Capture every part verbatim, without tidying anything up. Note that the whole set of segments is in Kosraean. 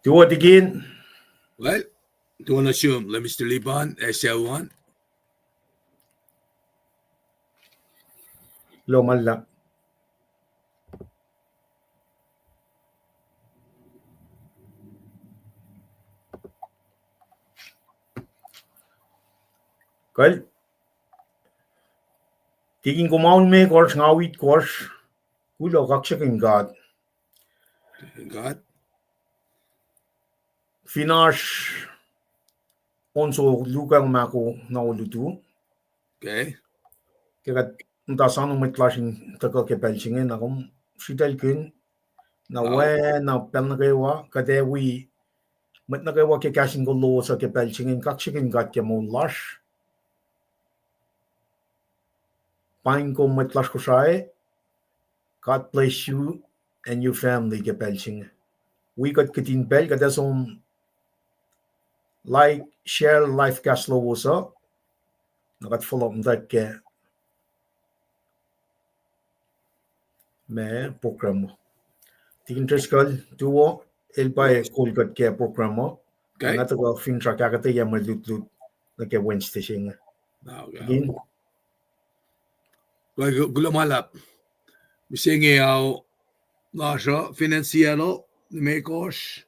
Tuo tikin. Well, tuo na sum, Mister Liban, ac sucu an. Lo malla. Kal. Tikin, kom aol me korsr, nga wit korsr. Kuloh, kaksakihn God. God. Fin oasr on so lukel mako na olutu. Okay. Ke kuht muhta sano mwet lasr in tuhkuh ke pacl se inge, na kom sritaclkihn, na we, na pacl nuh kwewa, kuht ac wi mwet nuh kwewa ke kahs in kol lowos uh ke pacl se inge, kaksakihn God ke moul lasr. Paing kom mwet lasr Kosrae, God bless you and your family ke pacl se inge. Wi kuht kihtin pacl, kuht ac som like, share live cast lowos uh, na kuht follow up muhtwacta ke ma program uh. Tikin Driscoll, tuwo, el pa kol kuht ke program uh. Nga tuhkuh finsrak ahkuhtweyac mwe lutlut nuh ke Wednesday se inge. Kuloh ma luhlahp. Mihsenge ao lasr uh fin acn Seattle, limekohsr,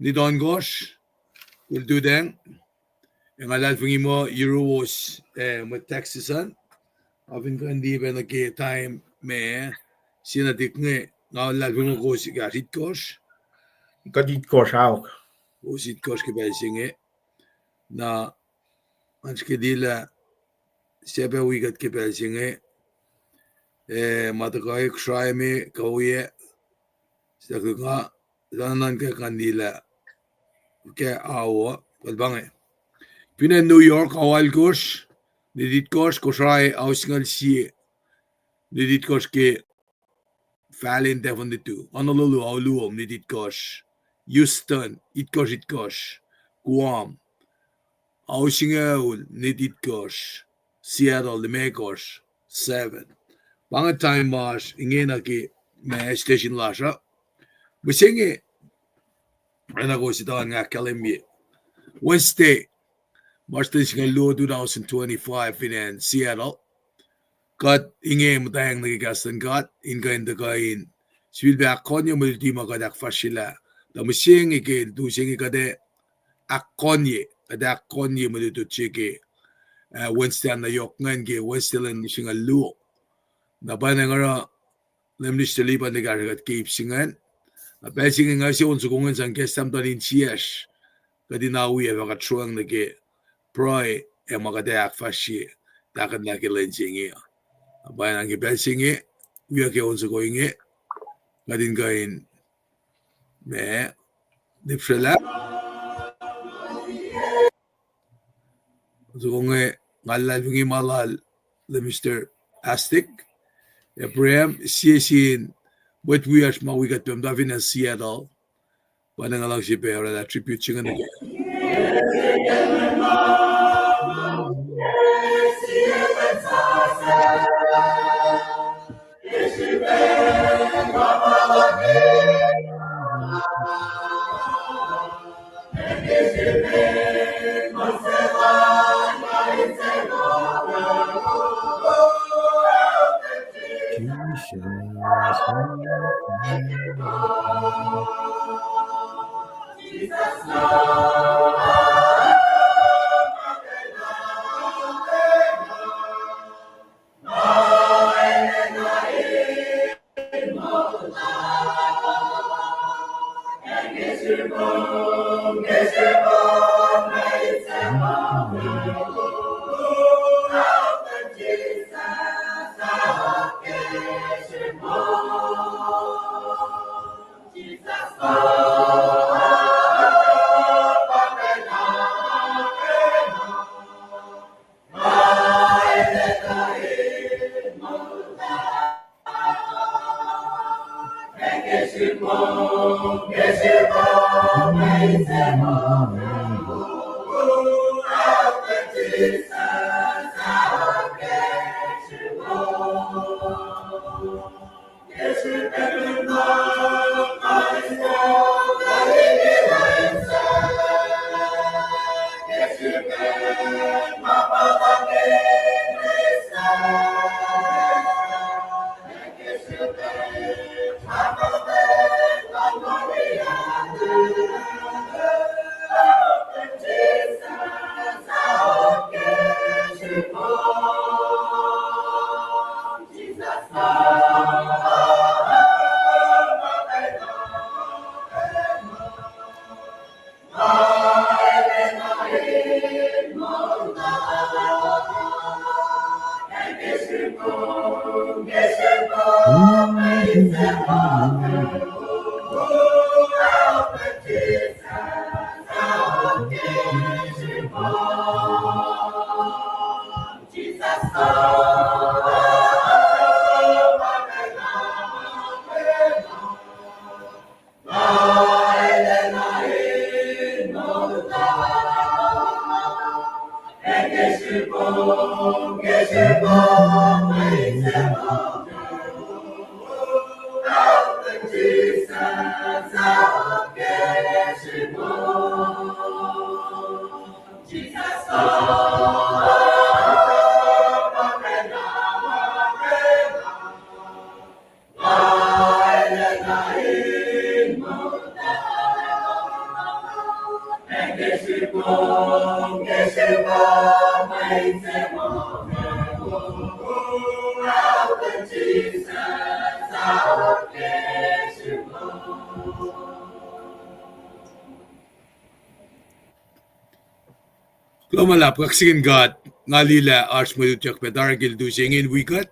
nitohnkohsr, kol lututacng. Ac nga luhlahlfongi muh yuruwos, eh, mwet Texas an, a fin kuh in liye pac nuh ke time ma sie nuhtihk inge, nga luhlahlfongi kowos kahsr itkohsr. Kuht itkohsr aok. Kowos itkohsr ke pacl se inge. Na, ngan srihke liye lah suc pac wi kuht ke pacl se inge. Eh, ma tuhkuh Kosrae me, kuh oyac, sahk nga, luhn nuhnkuh ngan liye lah ke ao, kuh pa inge. Fin acn New York, ao alkohsr, nit itkohsr, Kosrae, ao singucul sie, nit itkohsr ke fahl in tahfuh lutu. Honolulu, ao luo, nit itkohsr. Houston, itkohsr itkohsr. Guam, ao singucul, nit itkohsr. Seattle, limekohsr, seven. Pa inge time lasr inge nuh ke ma station lasr uh. Mihsenge, oacna kowos etuh, nga ahkkahlwemye Wednesday, March twenty-five, two thousand twenty-five, fin acn Seattle. Kuht inge muhtweng nuh ke kahs luhn God in kuh in tuhkuh in sifilpac ahkkonye mwe luti ma kuht ahkfahsryelah. Tuh mihsenge ke lutu se inge kuht ac ahkkonye, kuht ac ahkkonye mwe lutlut se ke, ah, Wednesday an nuh yohk ingacn ke Wednesday lwen singucul luo. Na pa inge nga oruh Minister Liban in kahsrwe kuht ke ip se ingacn. Na pacl se inge nga use on soko ingacn sang kahs tahmtahel insiyacsr. Kuht in awi ac fah kuht sroacng nuh ke pruhe ac ma kuht ac ahkfahsrye tahkuhnlah ke lwen se inge. Na pa inge ke pacl se inge, wi ke on soko inge, kuht in kuh in ma lipsrelah. Soko inge nga luhlahlfongi ma lal Minister Astik, Abraham, sie sin mwet wiyacsr ma wi kuht pacna fin acn Seattle. Pa inge nga luhngse pac oraclah tribute se inge nuh ke Kuloh ma luhlahp, kaksakihn God, nga liye lah oasr mwet utyak pac tari ke lutu se inge in wi kuht.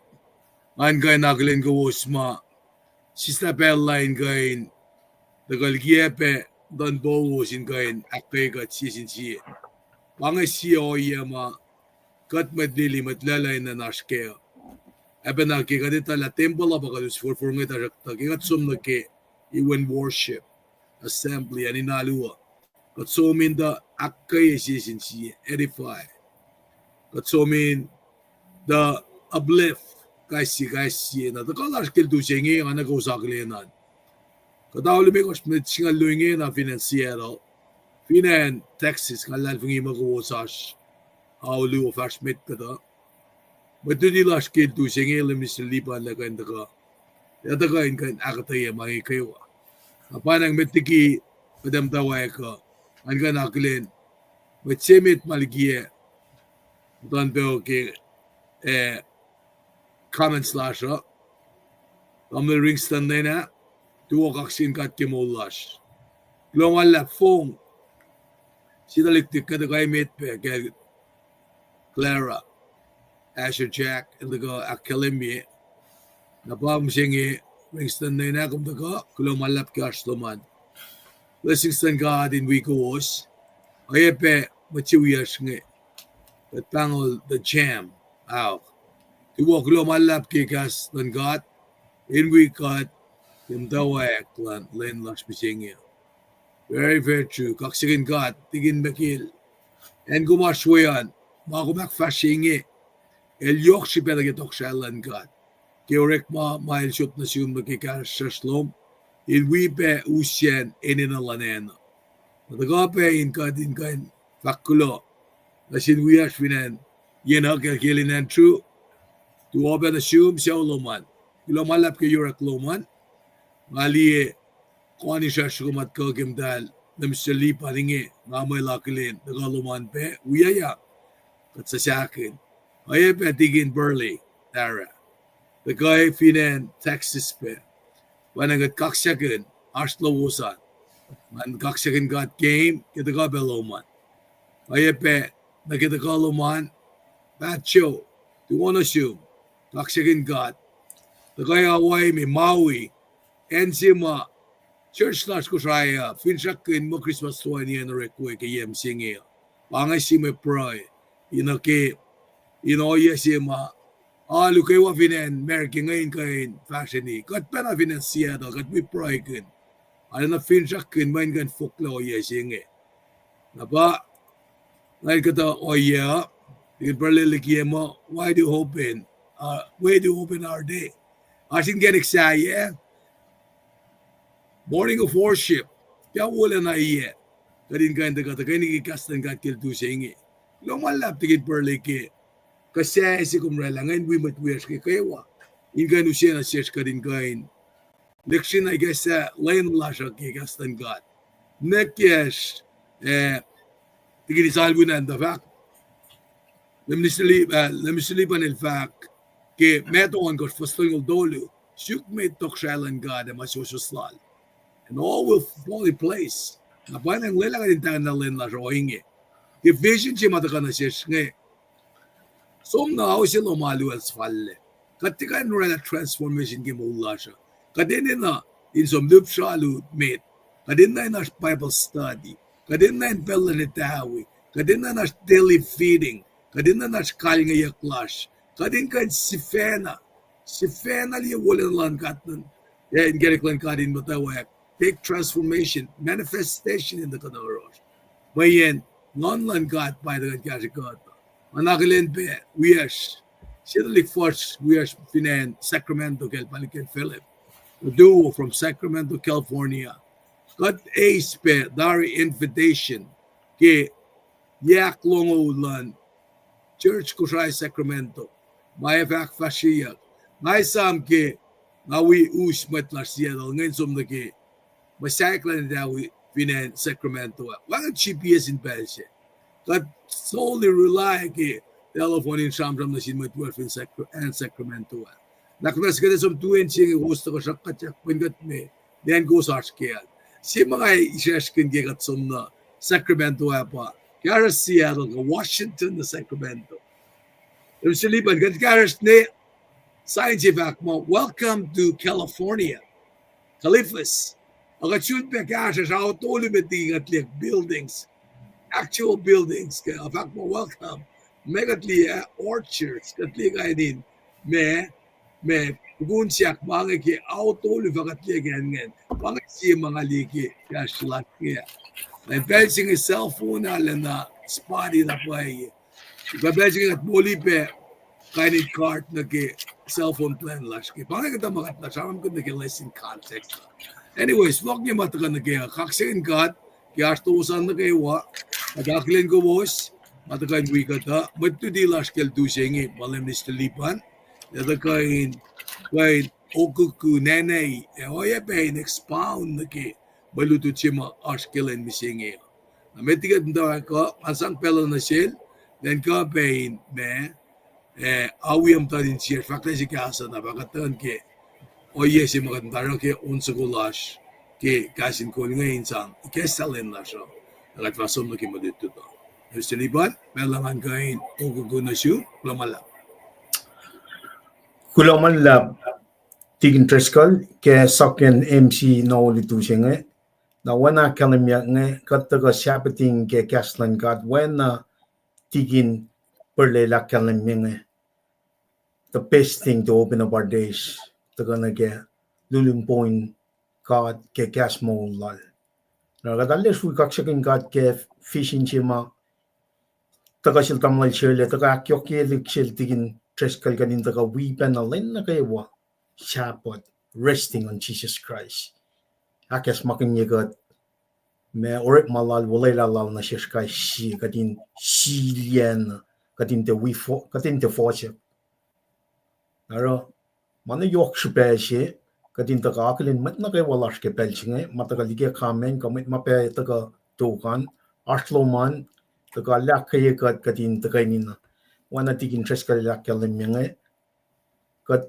Ngan kuh in akihlen kowos ma sislah pacl la in kuh in tuhkuh likiyac pac muhtuhn powos in kuh in ahkkweye kuht sie sin sie. Pa inge sie ohiyac ma kuht mwet lili, mwet lwelah in nuhnak oasr kac. Ac pacna ke kuht etuh lah tempuhl uh pa kuht us forfor inge, tuhsruhktuh ke kuht som nuh ke iwen worship, assembly, ac in alu uh, kuht som in tuh ahkkweye sie sin sie, edify. Kuht som in tuh uplift kais sie, kais sie. Na tuhkuh lasr ke lutu se inge, nga nuh kowos akihlen an. Kuht alu limekohsr mwet singucul luo inge na fin acn Seattle. Fin acn Texas, nga luhlahlfongi muh kowos oasr alu uh fahsr met kuhtuh. Mwet luti lasr ke lutu se inge, Minister Lipan, lah kuh in tuhkuh, ac tuhkuh in kuh in ahkuhtweyac ma inge kwewa. Na pa inge met liki kuht muhtwacwacack uh, ngan kuh in akihlen mwet se met ma likiyac muhtuhn pow ke, eh, comments lasr uh. Tamuhlwel Ringston Lena, tuwo, kaksakihn God ke moul lasr. Kuloh ma luhlahp, fong. Sie tuhlihk tuh kuhtuh kuh emet pac ke Clara, Asher Jack, el tuhkuh ahkkahlwemye. Na pa mihsenge, Ringston Lena, kom tuhkuh, kuloh ma luhlahp ke oasr lom an. Blessings luhn God in wi kowos. Oacyacpac mwet se wiyacsr inge, kuht pahngon The Jam, aok. Tuwo, kuloh ma luhlahp ke kahs luhn God in wi kuht ke muhtwacwacack luhn lwen lasr mihsenge. Very, very true. Kaksakihn God, tikin Michael. Acn kom oasr we an, ma kom ahkfahsrye inge, el yohk srihpac nuh ke tohkohsrahi luhn God. Ke orekma ma el sot nuh sum nuh ke kahsruhsr lom, in wi pac usacn enenuh luhn acn uh. Na tuhkuh pac in kuht in kuh in fahk kuloh nuh sin wiyacsr fin acn Yenuck, Elkelin Andrew, tuwo pac nuh sum, sucu lom an. Kuloh ma luhlahp ke yuruk lom an. Nga liye koan israsr kuh matkuh ke muhtahl Minister Lipan inge, nga mwe luhkuhlin tuhkuh lom an pac wiyuck, kuht sasuckihn. Oacyacpac tikin Burley, Tara, tuhkuh fin acn Texas pac. Pwacnwacng kuht kaksakihn oasr lowos an. Ngan kaksakihn God ke, ke tuhkuh pac lom an. Oacyacpac nuh ke tuhkuh lom an, Pacho, tuwo nuh sum, kaksakihn God. Tuhkuh Hawaii me Maui, acn se ma church lasr Kosrae uh finsrakkihn muh Christmas toeni an orek we ke yac mihsenge uh. Pa inge sie mwe pruhe, in nuh ke, in ohiyac se ma alu kwewa fin acn America inge in kuh in fahsrweni. Kuht pacna fin acn Seattle, kuht wi pruhekihn, arulacna finsrakkihn mwe in kuh in fohlohk ohiyac se inge. Na pa, nga kuhtuh ohiyac uh, tikin Burley likiyac muh, why do open, uh, way to open our day. Oasr inkacnek sahyac, morning of worship, pia wolacna yac, kuht in kuh in tuhkuh tuhkweni ke kahs luhn God ke lutu se inge. Kuloh ma luhlahp tikin Burley ke kuh sahyac se kom oraclah, ngan wi mwet wiyacsr ke kwewa in kuh in use nuh sesr kuht in kuh in lihksreni ikacslah lwen lasr uh ke kahs luhn God. Nwe kacsr, eh, tikin Isalwin an tuh fahk, Leum Mister Li-, uh, Leum Mister Liban el fahk ke Matthew ohnkohsr fuhs tolngoul tolu, suk met tohkohsrahi luhn God ac ma suwohswohs lal, and all will fall in place. Na pwacnwacng lwelah kuht in tahngna lwen lasr ohinge. Ke vision se ma tuhkuh nuh sesr inge, som na ao se lom alu el suhfallac. Kuht tiac kuh in oraclah transformation ke moul lasr uh. Kuht enenuh in som lihpsralu met. Kuht enenuh in oasr Bible study. Kuht enenuh in pacl luhn etawi. Kuht enenuh in oasr daily feeding. Kuht enenuh in oasr kalngeyuck lasr. Kuht in kuh in sifacna, sifacna liye wolacna luhn God, in, eh, inkacnek luhn God in muhtwacwacack. Take transformation, manifestation in the kuhtuh oasr. Mweyen Nguhn luhn God pa tuhkuh in kahsrwe kuht. Nga akihlen pac wiyacsr, sie tuhlihk fuhsr wiyacsr fin acn Sacramento kacl Palik kacl Philip. Duo from Sacramento, California. Kuht eis pac tari invitation ke yac longoul luhn Church Kosrae Sacramento, ma ac fah ahkfahsryeyuck. Nga esam ke nga wi us mwet lasr Seattle inge in som nuh ke muhsaheack luhn etawi fin acn Sacramento ah. Wacngihn G P S in pacl se. Kuht solely rely ke telephone in sramsram nuh sin mwet wiyacl fin Sacra-, acn Sacramento ah. Na kuhtuh se kuht ac som tu acn se inge kowos tuhkuh sruhk kuhtyak, mweyen kuht me, nean kowos oasr ke an. Se ma nga israsrkihn ke kuht som nuh Sacramento ah pa kahsruh Seattle kuh Washington nuh Sacramento. Leum Mister Liban, kuht kahsruhsr ne, sign se fahk muh, "Welcome to California." Califas. Ac kuht sulpac kahsruhsr ao tolu met liki kuht liye buildings, actual buildings, ke fahk muh welcome. Ma kuht liye, ah, orchards, kuht liye kain in, ma, ma, tukun siyuck ma inge ke ao tolu fah kuht liye kain ingacn. Pa inge sie ma nga liye ke kahsruh lasr inge. Ac pacl se inge cell phone arulacna spotty na pwacye. Kuh pacl se inge kuht moli pac kain in card nuh ke cell phone plan lasr ke. Pa inge kuhtuh ma kuht na sramsramkihn nuh ke lesson context. Anyways, fohlohk inge ma tuhkuh nuh ke, uh, kaksakihn God ke oasr towos an nuh kwewa. Kuht akihlen kowos ma tuhkuh in wi kuhtuh mwet luti lasr ke lutu se inge pa Leum Mister Liban. Ac tuhkuh in, kuh in okuku nene ac oacyacpac in expound nuh ke mwe lutlut se ma oasr ke lwen mihsenge. Na met liki kuht muhtwacwacack uh, ngan sang pacl uh nuh sel, then kuh pac in ma, eh, awi muhtuhn insiyacl fahk lah se kahs uh na fahk kuhtuhn ke ohiyac se ma kuht muhta oruh ke on soko lasr ke kahs in kol inge in sang ikacslah lwen lasr uh, na kuht fah som nuh ke mwe lutlut uh. Mister Liban, pacl uh ngan kuh in okuku nuh sum, kuloh ma luhlahp. Kuloh ma luhlahp, Tikin Driscoll, ke sokwack M C na olutu se inge. Na oacna ahkkahlwemyeyuck inge, kuht tuhkuh Sabbathing ke kahs luhn God, oacna Tikin Purlel ahkkahlwemye inge. The best thing to open up our days, tuhkuh nuh ke lulun poun God ke kahs moul lal. Na kuht arlac sruhi kaksakihn God ke vision se ma tuhkuh sel tamuhlwel Shirley, tuhkuh ahkyohkye lihk sel Tikin Driscoll kuht in tuhkuh wi pacna lwen nuh kwewa, Sabbath, resting on Jesus Christ. Ahkacsmakihnye kuht ma orekma lal, olwelah lal nuh sesr kais sie, kuht in siliyacna, kuht in tiac wi fo-, kuht in tiac fohsack. Oruh, ma na yohk srihpac se, kuht in tuhkuh akihlen mwet nuh kwewa lasr ke pacl se inge, ma tuhkuh liye comment, kuh mwet ma pac tuhkuh tok an, oasr lom an, tuhkuh ahkkweye kuht, kuht in tuhkweni na. Oacna Tikin Driscoll el ahkkahlwemye inge, kuht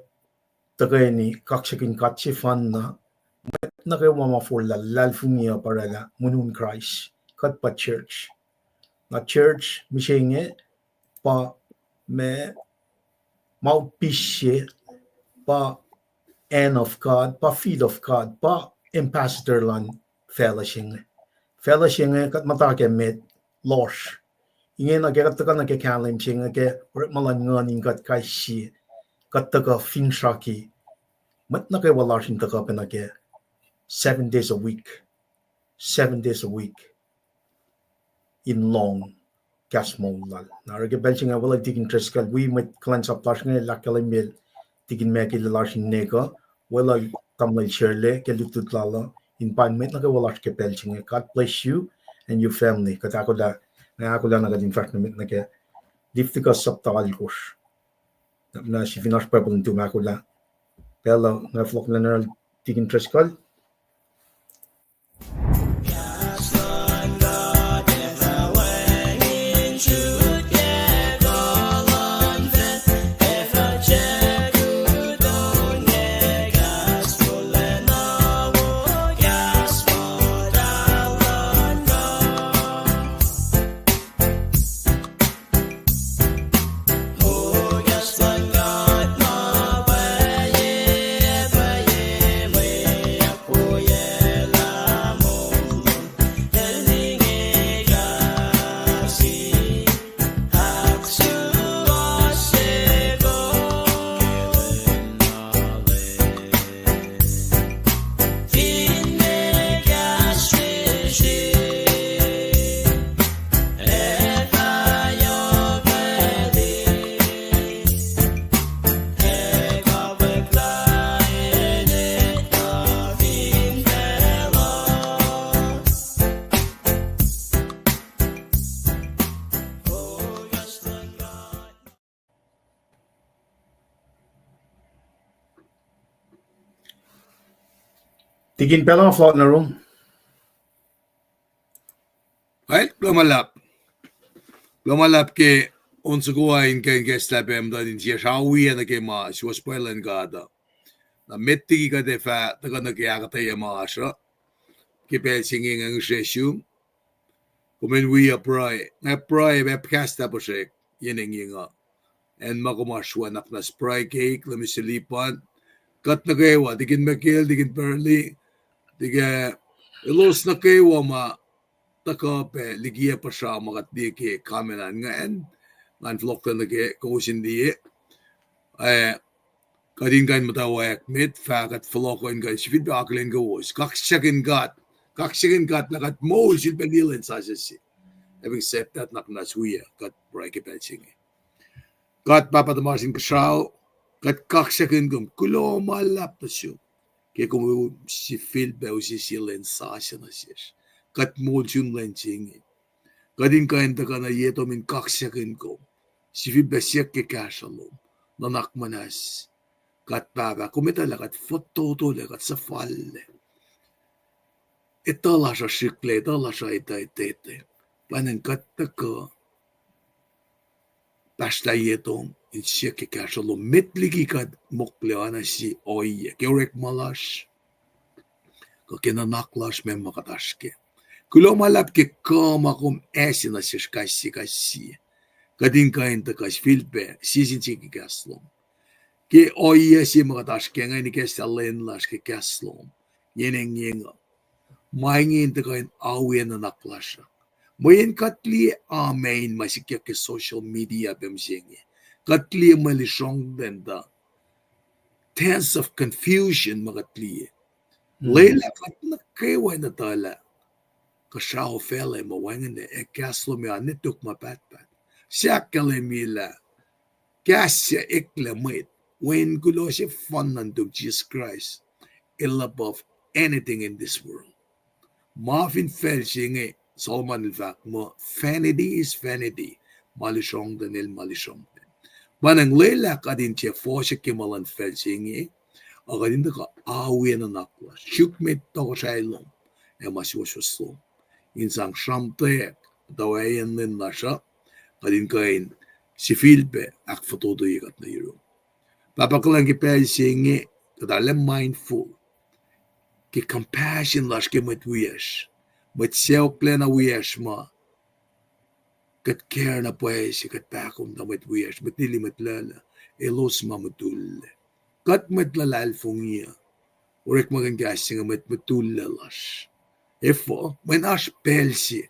tuhkweni kaksakihn God sefanna, mwet nuh kwewa ma forlah luhlahlfongi uh pa oraclah monon Kraist, kuht pa church. Na church mihsenge pa ma mouthpiece se, pa hand of God, pa feet of God, pa ambassador luhn facluh se inge. Facluh se inge kuht muhta ke met lohsr. Ingena ke kuht tuhkuh nuh ke kahlwem se inge ke orekma luhn Nguhn in kuht kais sie, kuht tuhkuh finsrak, mwet nuh kwewa lasr in tuhkuh pacna ke seven days a week, seven days a week in lohng kahs moul lal. Na oruh ke pacl se inge weluhl Tikin Driscoll, wi mwet kuhlwacnsap lasr inge, el ahkkahlwemye Tikin Mackie lasr in nekuh, weluhl tamuhlwel Shirley ke lutlut lal uh, in pain mwet nuh kwewa lasr ke pacl se inge. God bless you and your family. Kuht ahkolah, nga ahkolah na kuht in fahsr nuh met nuh ke Leviticus sapta alkosr. Na sifil oasr Bible nuhtum ahkolah. Pacl uh nga fohlohk nuh yohrohl Tikin Driscoll. Tikin pacl uh fohlohk nuh rom. Ai, kuloh ma luhlahp. Kuloh ma luhlahp ke on soko ah in kuh in ikacslah pac muhtuhn insiyacsr, oacyacpac nuh ke ma suwohs pwacye luhn God uh. Na met liki kuht ac fah tuhkuh nuh ke ahkuhtweyac ma oasr uh ke pacl se inge, nga ngihsre sum. Kom in wi uh pruhe, nga pruhe ac pahpah kahs lah puhsrek yen engyeng uh. Acn ma kom oasr we, nuhnak muhnahs pruhe keik, lesin silipan. Kuht nuh kwewa, tikin Michael, tikin Pearly, tikin elos nuh kwewa ma tuhkuh pac likiyac puhsra ma kuht liye ke comment an ingacn, ngan fohlohklac nuh ke kowos in liye. Ah, kuht in kuh in muhtwacwacack met fah kuht fohlohkoh in kuh in sifilpac akihlen kowos kaksakihn God, kaksakihn God lah kuht moul sifilpac liye lwen sasuc se. Having said that, nuhnak muhnahs wi uh kuht pruhe ke pacl se inge. God Pahpah tuhmasr Inkuhsrao, kuht kaksakihn kom, kuloh ma luhlahp nuh sum ke kom sifilpac use sie lwen sasuc nuh sesr. Kuht moul sun lwen se inge. Kuht in kuh in tuhkuh na ye tom in kaksakihn kom, sifilpac siyuck ke kahsruh lom, nuhnak muhnahs. God Pahpah, kom etuh lah kuht fototolac, kuht suhfallac. Etuh lasr uh srihklac, etuh lasr uh etuh, etuh, etuh. Pwacnwacng kuht tuhkuh pahsrlah ye tom in siyuck ke kahsruh lom, met liki kuht mokle oacna sie ohiyac ke orekma lasr kuh ke nuhnak lasr, meac ma kuht oasr kac. Kuloh ma luhlahp ke kuh ma kom ase nuh sesr kais sie kais sie. Kuht in kuh in tuhkuh sifilpac sie sin sie ke kahs lom. Ke ohiyac se ma kuht oasr kac ingacn, ikacslah lwen lasr ke kahs lom yen engyeng uh. Ma inge in tuhkuh in awi nuhnak lasr uh. Mweyen kuht liye amen ma sikyak ke social media pac mihsenge. Kuht liye mwe lihsrongten tuh tons of confusion ma kuht liye. Lwelah kuht nuh kwewa in etuh lah kuhsrao facluh ma wacngihn ac kahs lom ac oan ne tok ma pahtpaht. Sahk kahlwem lah kahs suc eklac mwet, Wen kuloh sefanna nuhtum, Jisus Kraist, el above anything in this world. Ma fin facl se inge, Solomon el fahk muh vanity is vanity, ma lihsrongten el ma lihsrongten. Pwacnwacng lwelah kuht in tiac fohsack ke ma luhn facl se inge, a kuht in tuhkuh awi nuhnak lasr, suk met tohkohsrahi lom ac ma suwohswohs lom, in sang sramtweack muhtwacwacackiyacn lwen lasr uh, kuht in kuh in sifilpac ahkfototoye kuht nuh yurum. Pahpah, kuhlwacng ke pacl se inge kuht arlac mindful ke compassion lasr ke mwet wiyacsr, mwet sacohklacna wiyacsr ma kuht care na pwacye se, kuht pahkomuhta mwet wiyacsr, mwet nili, mwet lwaclwacl, elos ma mutullac. Kuht mwet luhlahlfongi uh orekmakihn kahs se inge, mwet mutullac lasr. Efuh? Mweyen oasr pacl se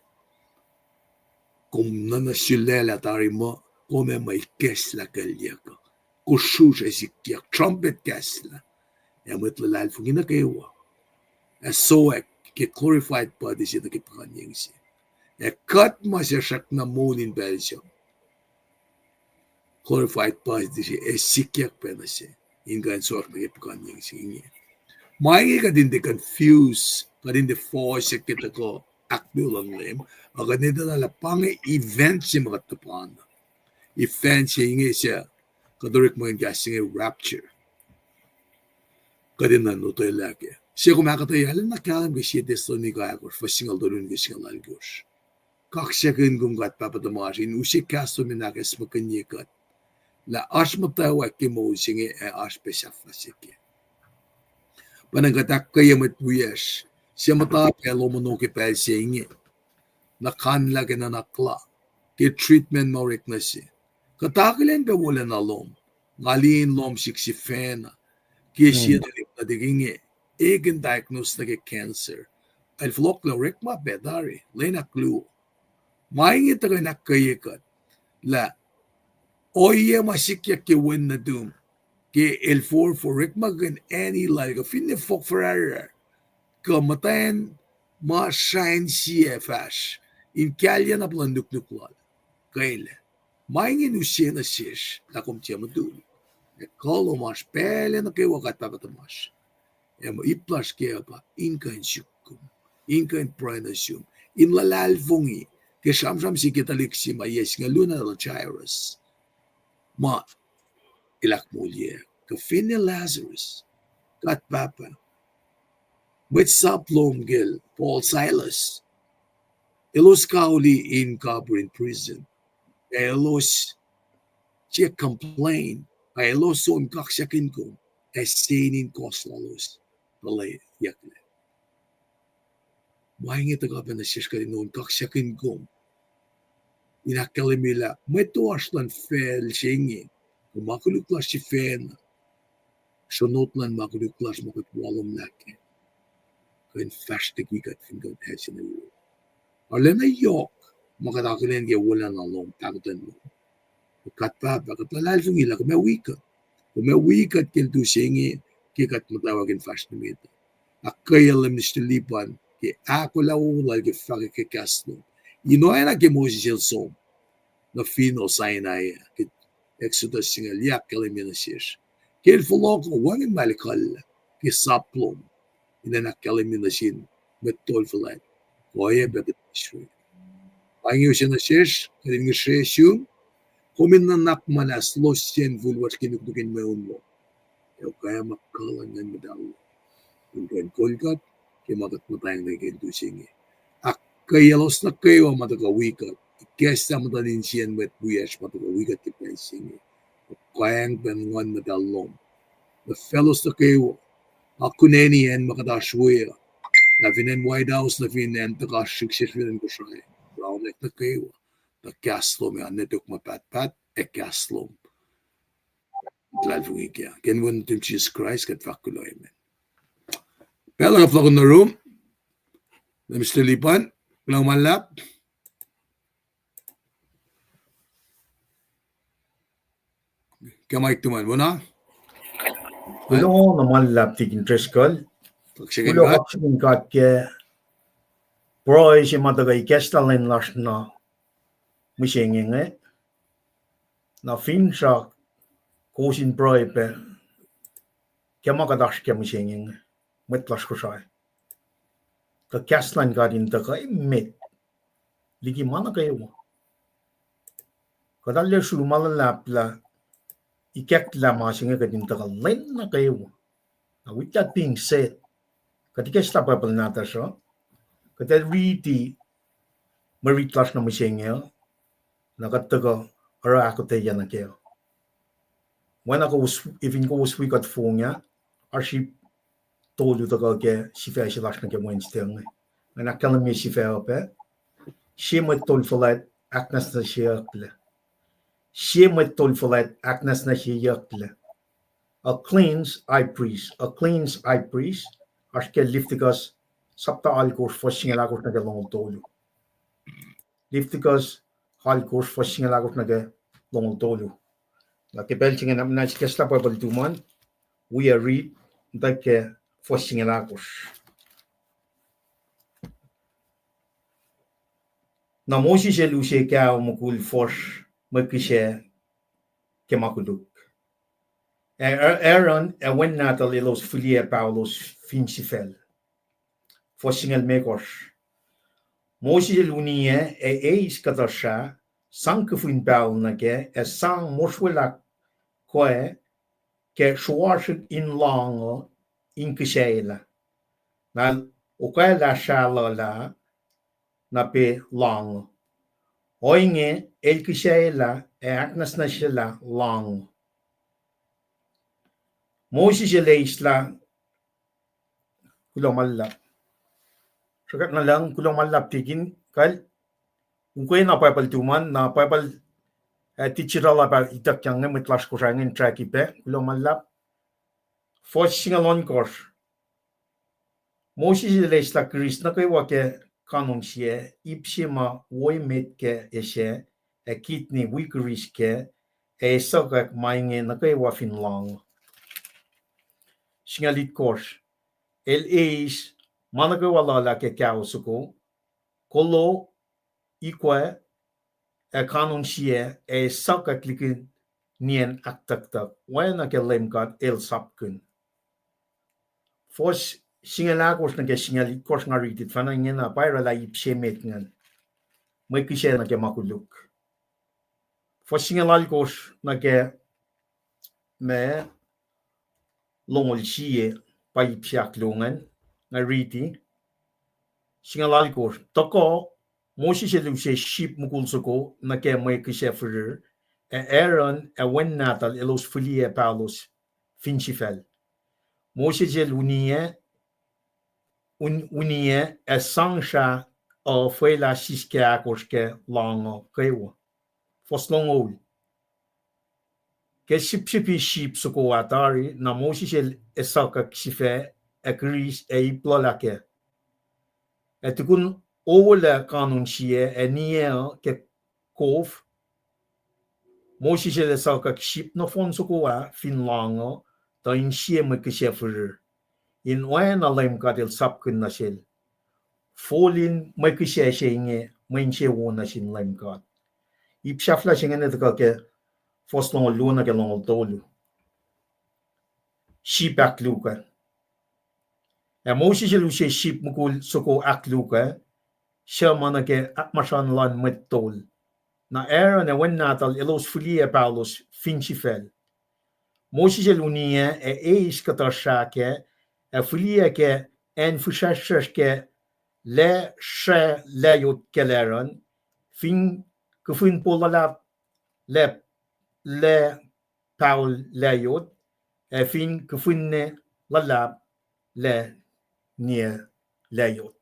kom nuh na sulaclah tari muh kom ac muh ikacslah kuclyuck uh. Kosrusr ac sikyak, trumpet kahslah, ac mwet luhlahlfongi nuh kwewa ac sowack ke glorified body se nuh ke puhkuhnyeng se. Ac kuht ma suc srackna moul in pacl se, glorified body se ac sikyak pac nuh se in kuh in sowack nuh ke puhkuhnyeng se inge. Ma inge kuht in tiac confuse, kuht in tiac fohsack ke tuhkuh ahkluo luhn Leum, a kuht in etuh na lah pa inge event se ma kuht tuhpan. Event se inge suc kuht orekmakihn kahs se inge rapture. Kuht in nuh lotwelah kac. Sie kom ahkuhtweyac lacna kahlwem ke sie Thessalonica ahkosr, fuhs singucul tolu nuh ke singucul alkosr. Kaksakihn kom God Pahpah tuhmasr in use kahs lom in ahkacsmakihnye kuht lah oasr muhtwacwacack ke moul se inge ac oasr pac sahflah se kac. Pwacnwacng kuht ahkkweye mwet wiyacsr suc muhta pac lohm ono ke pacl se inge, na kanlah ke nuhnak la, ke treatment ma orek nuh se. Kuht akihlen pac wolacna lom, nga liye in lohm sihk sifacna ke sie tuhlihk nuhtihk inge, ekihn diagnose nuh ke cancer. El fohlohklac orekma pac tari lwen ahkluo. Ma inge tuhkuh in ahkkweye kuht lah ohiyac ma sikyak ke wen nuhtum, ke el forfor orekmakihn acn lal kuh finne fohk fuhrahrrahr, kuh muhtwacn ma srah insiyac fahsr in kahlyac na puhlan nuknuk lal, kwelac. Ma inge in use nuh sesr lah kom tiac mutul. Ac kuh lom oasr pacl nuh kwewa, God Pahpah tuhmasr. Ac mwe ip lasr kac pa in kuh in suk kom, in kuh in pruhe nuh sum, in luhlahlfongi ke sramsram se ke tuhlihk se ma yac singucul luo na lal Jairus, ma el ahkmoulye, kuh finne Lazarus. God Pahpah, Mwet sap lom ke Paul, Silas, elos kauli in kapir in prison. Elos tiac complain, ac elos on kaksakihn kom, ac sen in kohs lalos tuhleyucklac. Ma inge tuhkuh pac nuh sesr kuht in on kaksakihn kom in ahkkahlwemye lah mwet toasr luhn facl se inge, kuh ma koluk lasr sifacna, sronot luhn ma koluk lasr ma kuht walomlah kac, kuh in fahsr liki kuht fin kuht acse nuh yurum. Arulacna yohk ma kuht akihlen ke wolacna lom, pahkotwen lom. Kuht Pahpah, kuht luhlahlfongi lah kom ac wi kuht. Kom ac wi kuht ke lutu se inge, ke kuht muhtwacwacack in fahsr nuh met uh. Ahkkweye Leum Mister Lipan ke ahkolah wowo lal ke fahkwack ke kahs lom. In oacna ke Moses el som nuh fin Sinai ah, ke Exodus singucul yac ahkkahlwemye nuh sesr, ke el fohlohk uh, wacngihn ma el kuhllah ke sap lom, in ahkkahlwemye nuh sin mwet tol fuhlwact, kuh oacyacpac ke Israel. Pa inge use nuh sesr, kuht in ngihsre sum, kom in nuhnak muhnahs losyacn fihl wot ke nuknuk in mweun lom, ac okaya ma kuh luhn Nguhn Muhtahl lom, in kuh in kol kuht ke ma kuht muhtwacnglah ke lutu se inge. Ahkkweye elos nuh kwewa ma tuhkuh wi kuht, ikacslah muhtuhn insiyacn mwet wiyacsr ma tuhkuh wi kuht ke pacl se inge. Okayang pac Nguhn Muhtahl lom nuh faclos nuh kwewa. Akihlen acn ma kuht oasr we uh, lah fin acn White House, nuh fin acn tuhkuh srihk sesr fin acn Kosrae, raunweack nuh kwewa, tuh kahs lom ac oan nuh tok ma pahtpaht ac kahs lom. Luhlahlfongi kac ke inen wen nuhtum Jisus Kraist kuht fahk kuloh, amen. Pacl uh kuht fohlohk nuh yurum, Mister Lipan, kuloh ma luhlahp. Ke mic tuhmom an, wona? Kuloh na ma luhlahp Tikin Driscoll. Kuloh kaksakihn God ke pruhe se ma tuhkuh ikacslah lwen lasr nuh mihsenge inge. Na finsrak kowos in pruhe pac ke ma kuht oasr kac mihsenge inge, mwet lasr Kosrae, tuh kahs luhn God in tuhkuh emet liki ma nuh kwewa. Kuht arlac srui ma luhlahp lah ikacklah ma se inge kuht in tuhkuh lwen nuh kwewa. Now, with that being said, kuht ikacslah Bible nahtuhsr uh, kuht ac riti mwe rit lasr nuh mihsenge uh, na kuht tuhkuh oruh ahkuhtweyac nuh kac. Oacna kowos, efin kowos wi kuht fong ah, oasr ip tolu tuhkuh ke sifac se lasr nuh ke Wednesday inge. Nga ahkkahlwemye sifac uh pac, sie mwet tol fuhlwact ahknwacsnwacsyeyucklac. Sie mwet tol fuhlwact ahknwacsnwacsyeyucklac. A cleansed high priest, a cleansed high priest. Oasr ke Leviticus sapta alkosr fuhs singucul ahkosr nuh ke longoul tolu. Leviticus alkosr fuhs singucul ahkosr nuh ke longoul tolu. Na ke pacl se inge na, na ikacslah Bible tuhmom an, wi ac riti, muhtwacwacack ke fuhs singucul ahkosr. Na Moses el use kaho mukul fuhsr mwe kihsac ke ma koluk. Ac Aaron ac wen nahtuhl elos fihliyac paholos fin sifacl. Fuhs singucul limekohsr. Moses el uniyac ac eis kuhtuhsrah, sang kihfin pahol nuh kac, ac sang mosrwelah kwe ke sruasrihk in lohng uh in kihsaclah. Na el okwalah srahluhlah na pac lohng uh. Ohinge el kihsaclah ac ahknwacsnwacsyelah lohng uh. Moses el eislah, kuloh ma luhlahp. Sruhkwack na lucng, kuloh ma luhlahp Tikin, kal, ukwe na Bible tuhmom an, na Bible, eh, digital ah pa ituckyang inge, mwet lasr Kosrae inge in track pac, kuloh ma luhlahp. Fuhs singucul ohnkohsr. Moses el eislah Kris nuh kwewa ke kanon sie, ip se ma wo emet kac ac sac, ac kidney wi Kris kac, ac esuhkwack ma inge nuh kwewa fin lohng. Singucul itkohsr. El eis ma nuh kwewa luhlah ke kaho soko, kolo, ikwac, ac kanon sie, ac esuhkwack liki nien ahktucktuck, oacna ke Leum God El sapkihn. Fuhs singucul ahkosr nuh ke singucul itkohsr nga riti tuhfahna ingena, pa oraclah ip se emet ingacn, mwe kihsac nuh ke ma koluk. Fuhs singucul alkosr nuh ke ma longoul sie, pa ip se ahkluo ingacn. Nga riti. Singucul alkosr. Tuhkuh, Moses el use sip mukul soko nuh ke mwe kihsac firir, ac Aaron ac wen nahtuhl elos fihliyac paholos fin sifacl. Moses el uniyac, un-, uniyac ac sang srah uh fwelah siskahkosr ke loang uh kwewa. Fuhs longoul. Ke sipsipi sip soko ah tari, na Moses el esuhkuck sifac, ac kiris, ac ip luhlahp kac. Ac tukun owolah kanon sie ac niyac uh ke kof, Moses el esuhkuck sip nohfohn soko ah fin loang uh, tuh in sie mwe kihsac firir, in oacna Leum God el sapkihn nuh sel. Folin mwe kihsac se inge mwe insewowo nuh sin Leum God. Ip sahflah se inge tuhkuh ke fuhs longoul luo nuh ke longoul tolu. Sip ahklukac. Ac Moses el use sip mukul soko ahklukac, suc ma nuh ke ahkmasrun luhn mwet tol. Na Aaron ac wen nahtuhl elos fihliyac paholos fin sifacl. Moses el uniyac ac eis kuhtuh srah kac, ac fihliyac ke acn fihsracsrsracsr ke lac srah layot kacl Aaron, fin kufin po luhlahp lac, lac pahol layot, ac fin kufinne luhlahp lac niyac layot.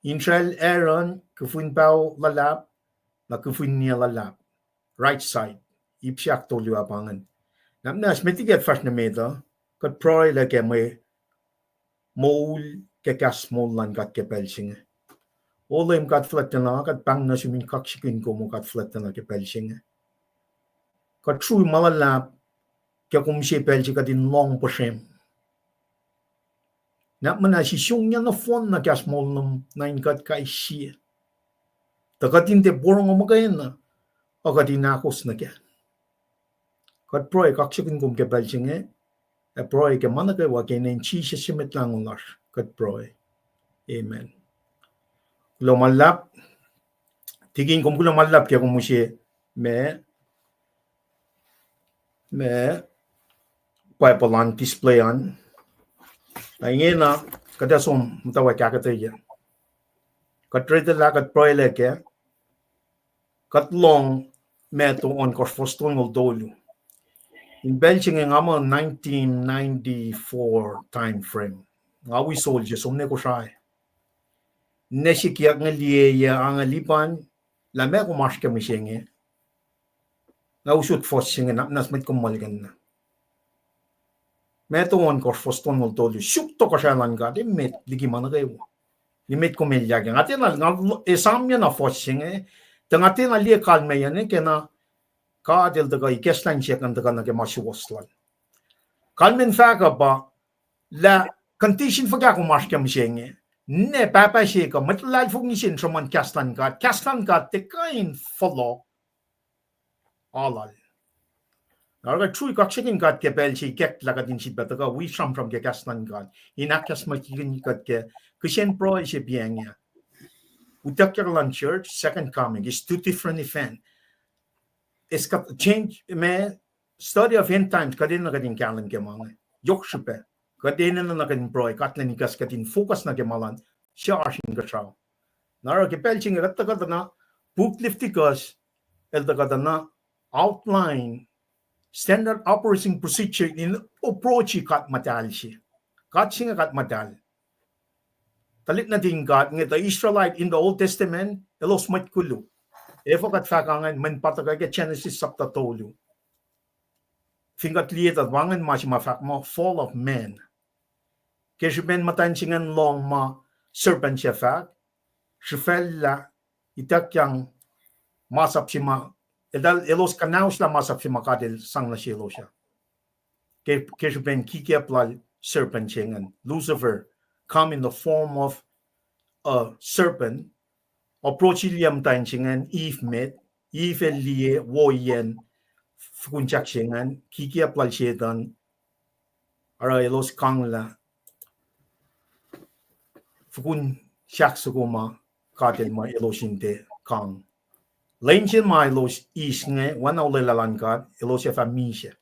Insrael Aaron kufin paho luhlahp, na kufin niyac luhlahp. Right side. Ip se ahktolu ah pa ingacn. Na muhnahs met liki kuht fahsr nuh met uh, kuht pruhelah ke mwe moul ke kahs moul luhn God ke pacl se inge. O Leum God fuhlwactacna, kuht pahng nuh sum in kaksakihn kom, O God fuhlwactacna, ke pacl se inge. Kuht srui ma luhlahp ke kom se pacl se kuht in lohng puhsrem. Na muhnahs isongyac nohfohn na kahs moul lom nuh in kuht kais sie, tuh kuht in tiac porongo muhkwena, uh kuht in ahkos nuh kac. Kuht pruhe kaksakihn kom ke pacl se inge, ac pruhe ke ma nuh kwewa ke inen Jisus se Mwet Lahngo lasr kuht pruhe. Amen. Kuloh ma luhlahp. Tikin, kom kuloh ma luhlahp ke kom use ma, ma Bible an display an. Na ingena kuht ac som muhtwacwacack ahkuhtweyac. Kuht read lah kuht pruhelah kac. Kuht lohng Matthew ohnkohsr fuhs tolngoul tolu. In pacl se inge nga muh nineteen ninety-four time frame. Nga wi soldier, som nuh Kosrae. Ninac sikyak inge liye yac ange lipan, lah meac kom oasr ke mihsenge. Nga usot fuhs se inge, na muhnahs mwet kom muhlkuhnlah. Matthew ohnkohsr fuhs tolngoul tolu, suk tohkohsrahi luhn God emet liki ma nuh kwewa. Nimet kom elyah kac. Nga tiacna, nga esamyacna fuhs se inge, tuh nga tiacna liye kalmeyacn ke na God el tuhkuh ikacslah insiyuck an tuhkuh nuh ke ma suwohs lal. Kalmacn fahk uh pa lah condition fuhkah kom oasr ke mihsenge. Ninac pahpah se kuh mwet luhlahlfongi se in sruhmuhn kahs luhn God, kahs luhn God tiac kuh in fohlohk alu lal. Na oruh kuht srui kaksakihn God ke pacl se ikacklah kuht in sifilpac tuhkuh wi sramsram ke kahs luhn God in ahkacsmakihnye kuht ke kihsen pruhe se piacng ah. Utuckyak luhn church, second coming is two different event. Eis kuht change ma study of end times, kuht enenuh kuht in kahlwem ke ma inge. Yohk srihpac. Kuht enenuh na kuht in pruhe, kuht lwen ikacs kuht in focus nuh ke ma luhn suc oasr inkuhsrao. Na oruh ke pacl se inge kuht tuhkuh tuh na puk Leviticus el tuhkuh tuh na outline standard operating procedure in approach God muhtahl se. God se inge God muhtahl. Tuhlihk nuhtin God inge, the Israelite in the Old Testament, elos mwet koluk. Efuh kuht fahk ingacn? Mweyen pa tuhkuh ke Genesis chapter tolu. Fin kuht liye tuh pa ingacn ma se ma fahk muh fall of man. Ke srihpen muhtwacn se ingacn lohng ma serpent se fahk, srihfacllah, ituckyang masap se ma, eltahl, elos kuhnauslah masap se ma God el sang nuh selos ah. Ke, ke srihpen kikiacp lal serpent se ingacn, Lucifer, come in the form of a serpent, approach-ilyac muhtwacn se ingacn, Eve met, Eve el liye woiyacn fukunsahk se ingacn, kikiacp lal Setan, oruh elos kanglah fukun sahk soko ma God el muh elos in tiac kang. Lwen se ma elos eis inge, oacna olwelah luhn God, elos ac fah misac.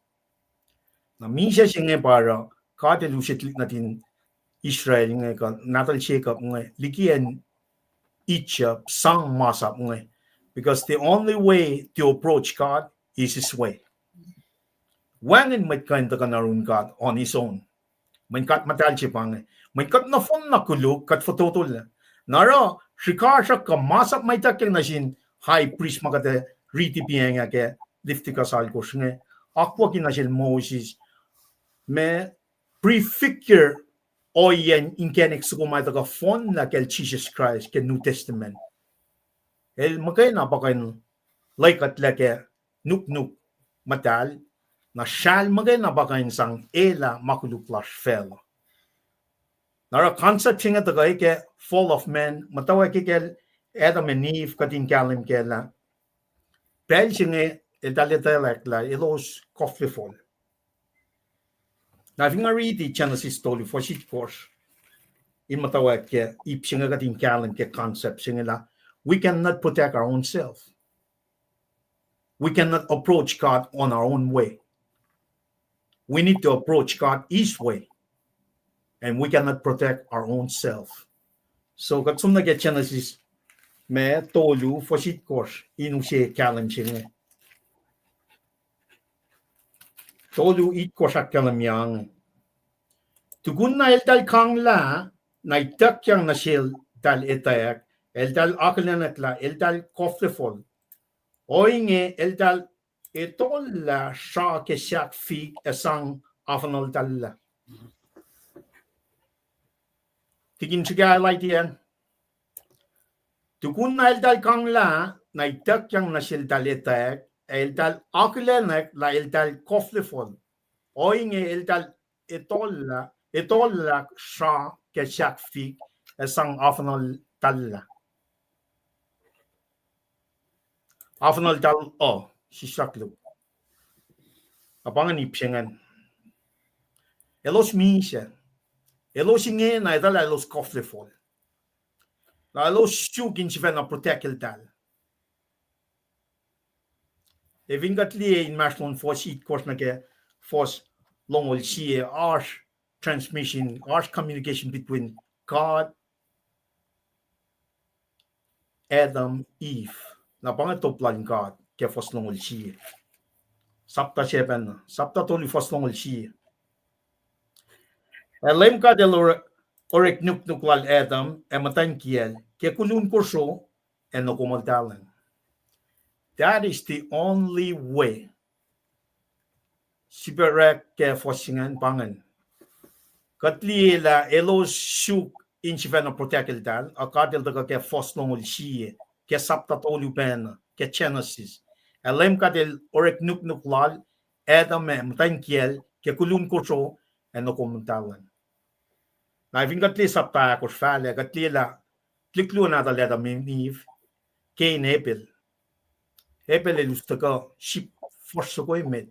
Na misac se inge pa oruh God el use tuhlihk nuhtin Israel inge kuh nahtuhl Jacob inge liki acn Egypt sang masap inge. Because the only way to approach God is his way. Wacngihn mwet kuh in tuhkuh nuh yurin God on his own. Mweyen God muhtahl se pa inge. Mweyen kuht nohfohn na koluk, kuht fototolah. Na oruh srihkasrak kuh masap ma ituckyang nuh sin high priest ma kuht ac riti piacng ah ke Leviticus alkosr inge, akwucki nuh sel Moses, ma prefigure ohiyacn inkacnek soko ma tuhkuh fohnlah kacl Jisus Kraist ke New Testament. El muhkwena pa kuh in lwekuhtlac ke nuknuk muhtahl, na srahl muhkwena pa kuh in sang elah ma koluk lasr facluh. Na oruh concept se inge tuhkuh ke fall of man, muhtwacwacack ke kacl Adam and Eve, kuht in kahlwem kac lah pacl se inge eltahl etwaclah lah elos koflefol. Na fin nga riti Genesis tolu fuhs itkohsr, in muhtwacwacack ke ip se inge kuht in kahlwem ke concept se inge lah we cannot protect our own self. We cannot approach God on our own way. We need to approach God his way. And we cannot protect our own self. So, kuht som nuh ke Genesis ma tolu fuhs itkohsr in use kahlwem se inge. Tolu itkohsr ahkkahlwemye inge. Tukun na eltahl kanglah, na ituckyang nuh seltahl etwacack, eltahl akihlenak lah eltahl koflefol. Ohinge eltahl etollah sra ke sahk fik ac sang afuhnaltahllah. Tikin srihke, highlight-iyac. Tukun na eltahl kanglah, na ituckyang nuh seltahl etwacack, ac eltahl akihlenak lah eltahl koflefol. Ohinge eltahl etollah, etollah sra ke sahk fik ac sang afuhnaltahllah. Afuhnaltahl uh, sislah koluk. Na pa ingacn ip se ingacn. Elos misac. Elos ingena etuh lah elos koflefol. Na elos suk in sifacna protect eltahl. Ac fin kuht liye inmahsrlon fuhs itkohsr nuh ke fuhs longoul sie, oasr transmission, oasr communication between God, Adam, Eve. Na pa inge top lal God ke fuhs longoul sie. Sapta se pacna, sapta tolu fuhs longoul sie. Ac Leum God El ore-, orek nuknuk lal Adam ac muhtwacn kiyacl ke kolun kosro ac nohkomoltahlwacng. That is the only way. Srihpac orek ke fuhs se ingacn pa ingacn. Kuht liye lah elos suk in sifacna protect eltahl, a God El tuhkuh ke fuhs longoul sie, ke sapta tolu pacna ke Genesis. Ac Leum God El orek nuknuk lal Adam ac muhtwacn kiyacl ke kolun kosro ac nohkomoltahlwacng. Na fin kuht liye sapta ahkosr fahlac, kuht liye lah tuhlihk luo nahtuhl Adam ac Eve, Cain, Abel. Abel el us tuhkuh sip fuhsr soko emet,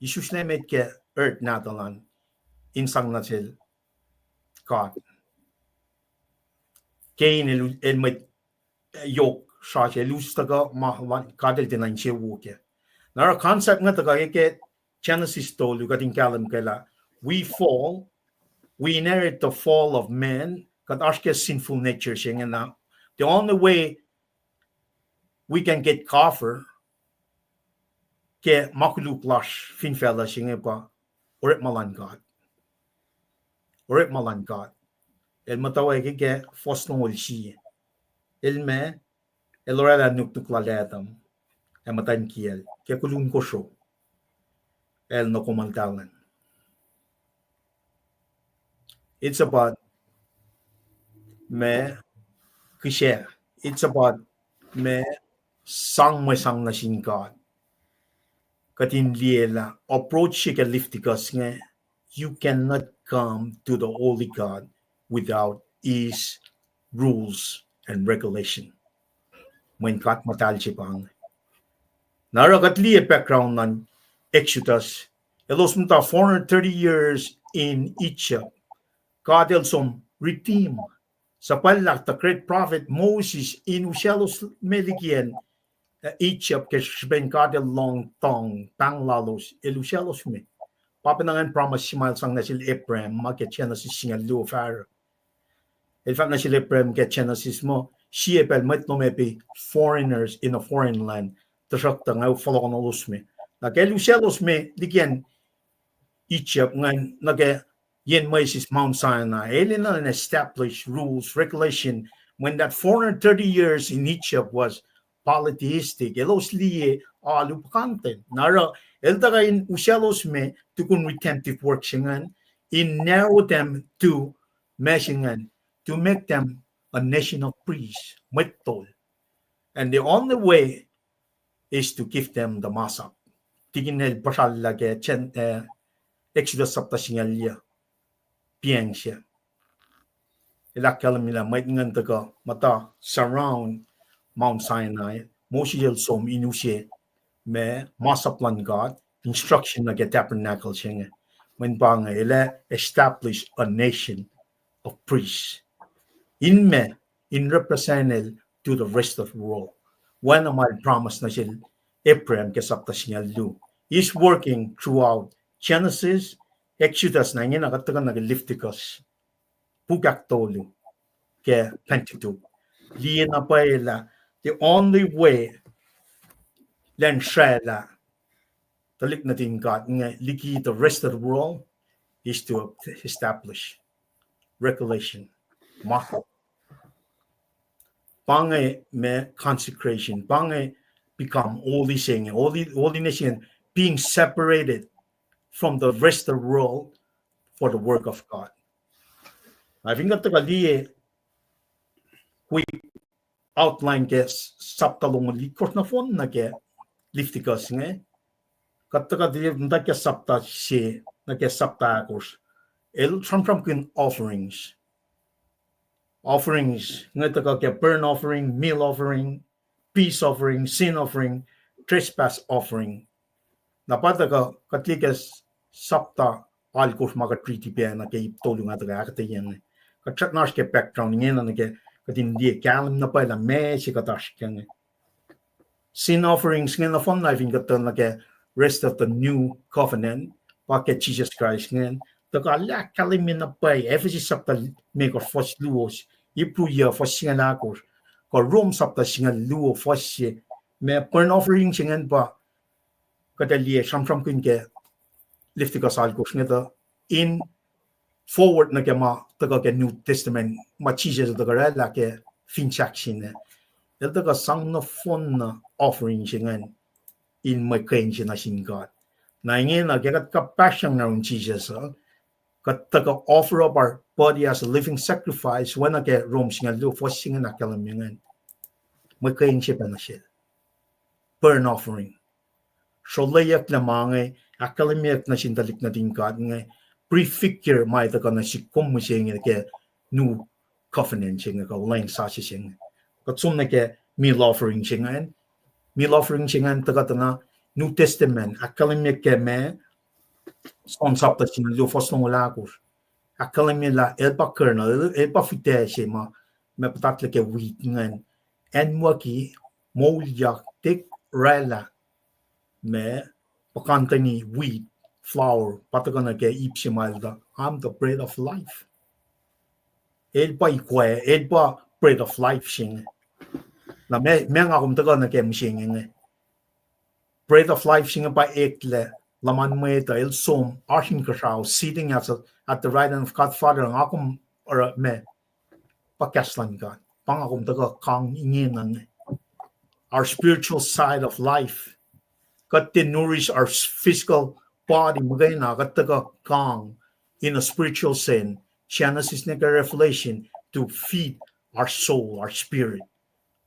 isusla emet ke earth nahtuhl an, in sang nuh sel God. Cain el, el mwet yohk srasr, el us tuhkuh ma God El tiacna insewowo kac. Na oruh concept inge tuhkuh ke Genesis tolu, kuht in kahlwem kac lah we fall, we inherit the fall of man, kuht oasr ke sinful nature se ingena. The only way we can get cover ke ma koluk lasr fin facluh se inge pa orekma luhn God. Orekma luhn God. El muhtwacwacack ke fuhs longoul sie. El ma, El oraclah nuknuk lal Adam ac muhtwacn kiyacl ke kolun kosro ac nohkomoltahlwacng. It's about ma kihsac. It's about ma sang mwe sang nuh sin God. Kuht in liye lah approach se ke Leviticus inge, you cannot come to the holy God without his rules and regulation. Mweyen God muhtahl se pa inge. Na oruh kuht liye background luhn Exodus, elos muhta four hundred thirty years in Egypt. God El som redeem, suhpwacllah the great prophet Moses in usaclos me liki acn Egypt ke srihpen God El lohng tuhng pahng lalos, El usaclos me. Pa pacna ingacn promise se ma El sang nuh sel Abraham, ma ke Genesis singucul luo fahsruh. El fahk nuh sel Abraham ke Genesis muh, sie pacl mwet lom ac be foreigners in a foreign land, tuhsruhktuh nga fohlohkohnolos me. Na ke El usaclos me liki acn Egypt ingacn, nuh ke yen Moses Mount Sinai, El enenuh in establish rules, regulation, when that four hundred thirty years in Egypt was polytheistic, elos liye alu puhkantwen. Na oruh, El tuhkuh in usaclos me tukun redemptive work se ingacn, in narrow them to, ma se ingacn, to make them a nation of priests, mwet tol. And the only way is to give them the masap. Tikin el puhsrallah ke Gen-, eh, Exodus sapta singucul yuh, piacng se. El ahkkahlwemye lah mwet ingacn tuhkuh muhta surround Mount Sinai, Moses el som in use ma masap luhn God, instruction nuh ke tabernacle se inge. Mweyen pa inge, El ac establish a nation of priests. In ma, in represent El to the rest of the world. Oacna ma El promise nuh sel Abraham ke sapta singucul luo. He's working throughout Genesis, Exodus, na ingena kuht tuhkuh nuh ke Leviticus. Puk ahktolu ke Pentateuch. Liye na pwacye lah the only way elan srwaclah tuhlihk nuhtin God inge liki the rest of the world is to establish regulation, masap. Pa inge ma consecration, pa inge become holy se inge, holy, holiness inge, being separated from the rest of the world for the work of God. Na fin kuht tuhkuh liye quick outline ke sapta longoul itkohsr nohfohn nuh ke Leviticus inge, kuht tuhkuh liye muhta ke sapta se, nuh ke sapta ahkosr. El sramsramkihn offerings. Offerings inge tuhkuh ke burnt offering, meal offering, peace offering, sin offering, trespass offering. Na pa tuhkuh kuht liye ke sapta alkosr ma kuht riti pac nuh ke ip tolu nga tuhkuh ahkuhtweyac inge. Kuht srackna oasr ke background ingena nuh ke kuht in liye kahlwem na pwacye lah meac se kuht oasr ke inge. Sin offerings inge nohfohnna fin kuht tuh nuh ke rest of the new covenant, pa ke Jisus Kraist ingacn, tuhkuh ahkkahlwemye na pwacye, Ephesus sapta limekohsr fuhs luo, Hebrew yuh fuhs singucul ahkosr, kuh Rom sapta singucul luo fuhs se, ma burnt offering se ingacn pa kuht ac liye sramsramkihn ke Leviticus alkosr inge tuh in forward nuh ke ma tuhkuh ke New Testament, ma Jisus el tuhkuh orwaclah ke finsrak se inge. El tuhkuh sang nohfohnna offering se ingacn in mwe kena se nuh sin God. Na ingena ke kuht kapahsrang nuh yurin Jisus uh, kuht tuhkuh offer up our body as a living sacrifice, oacna ke Rom singucul luo fuhs se ingacn ahkkahlwemye ingacn. Mwe kena se pac nuh sel. Burnt offering. Srolleyucklac ma inge, ahkkahlwemyeyuck nuh sin tuhlihk nuhtin God inge, prefigure ma tuhkuh nuh sihk kom mihsenge ke New Covenant se inge, kuh olweacng sasuc se inge. Kuht som nuh ke meal offering se ingacn. Meal offering se ingacn tuhkuh tuh na New Testament, ahkkahlwemye ke ma, John sapta singucul luo fuhs longoul ahkosr. Ahkkahlwemye lah el pa kernel, el, el pa fihtac se ma, ma puhtatlac ke wheat ingacn. Acnwucki, moulyak, tek orwaclah, ma, puhkantweni wheat, flour, pa tuhkuh nuh ke ip se ma el tuh, I'm the bread of life. El pa ikwac, el pa bread of life se inge. Na ma, ma nga kom tuhkuh nuh ke mihsenge inge. Bread of life se inge pa eklac, luhman mwet uh, el som, oasr inkuhsrao, sitting at, at the right hand of God Father, nga kom oruh ma, pa kahs luhn God. Pa nga kom tuhkuh kang ingena inge. Our spiritual side of life. Kuht tiac nourish our physical body muhkwena, kuht tuhkuh kang in a spiritual sense. Genesis nuh ke Revelation to feed our soul, our spirit.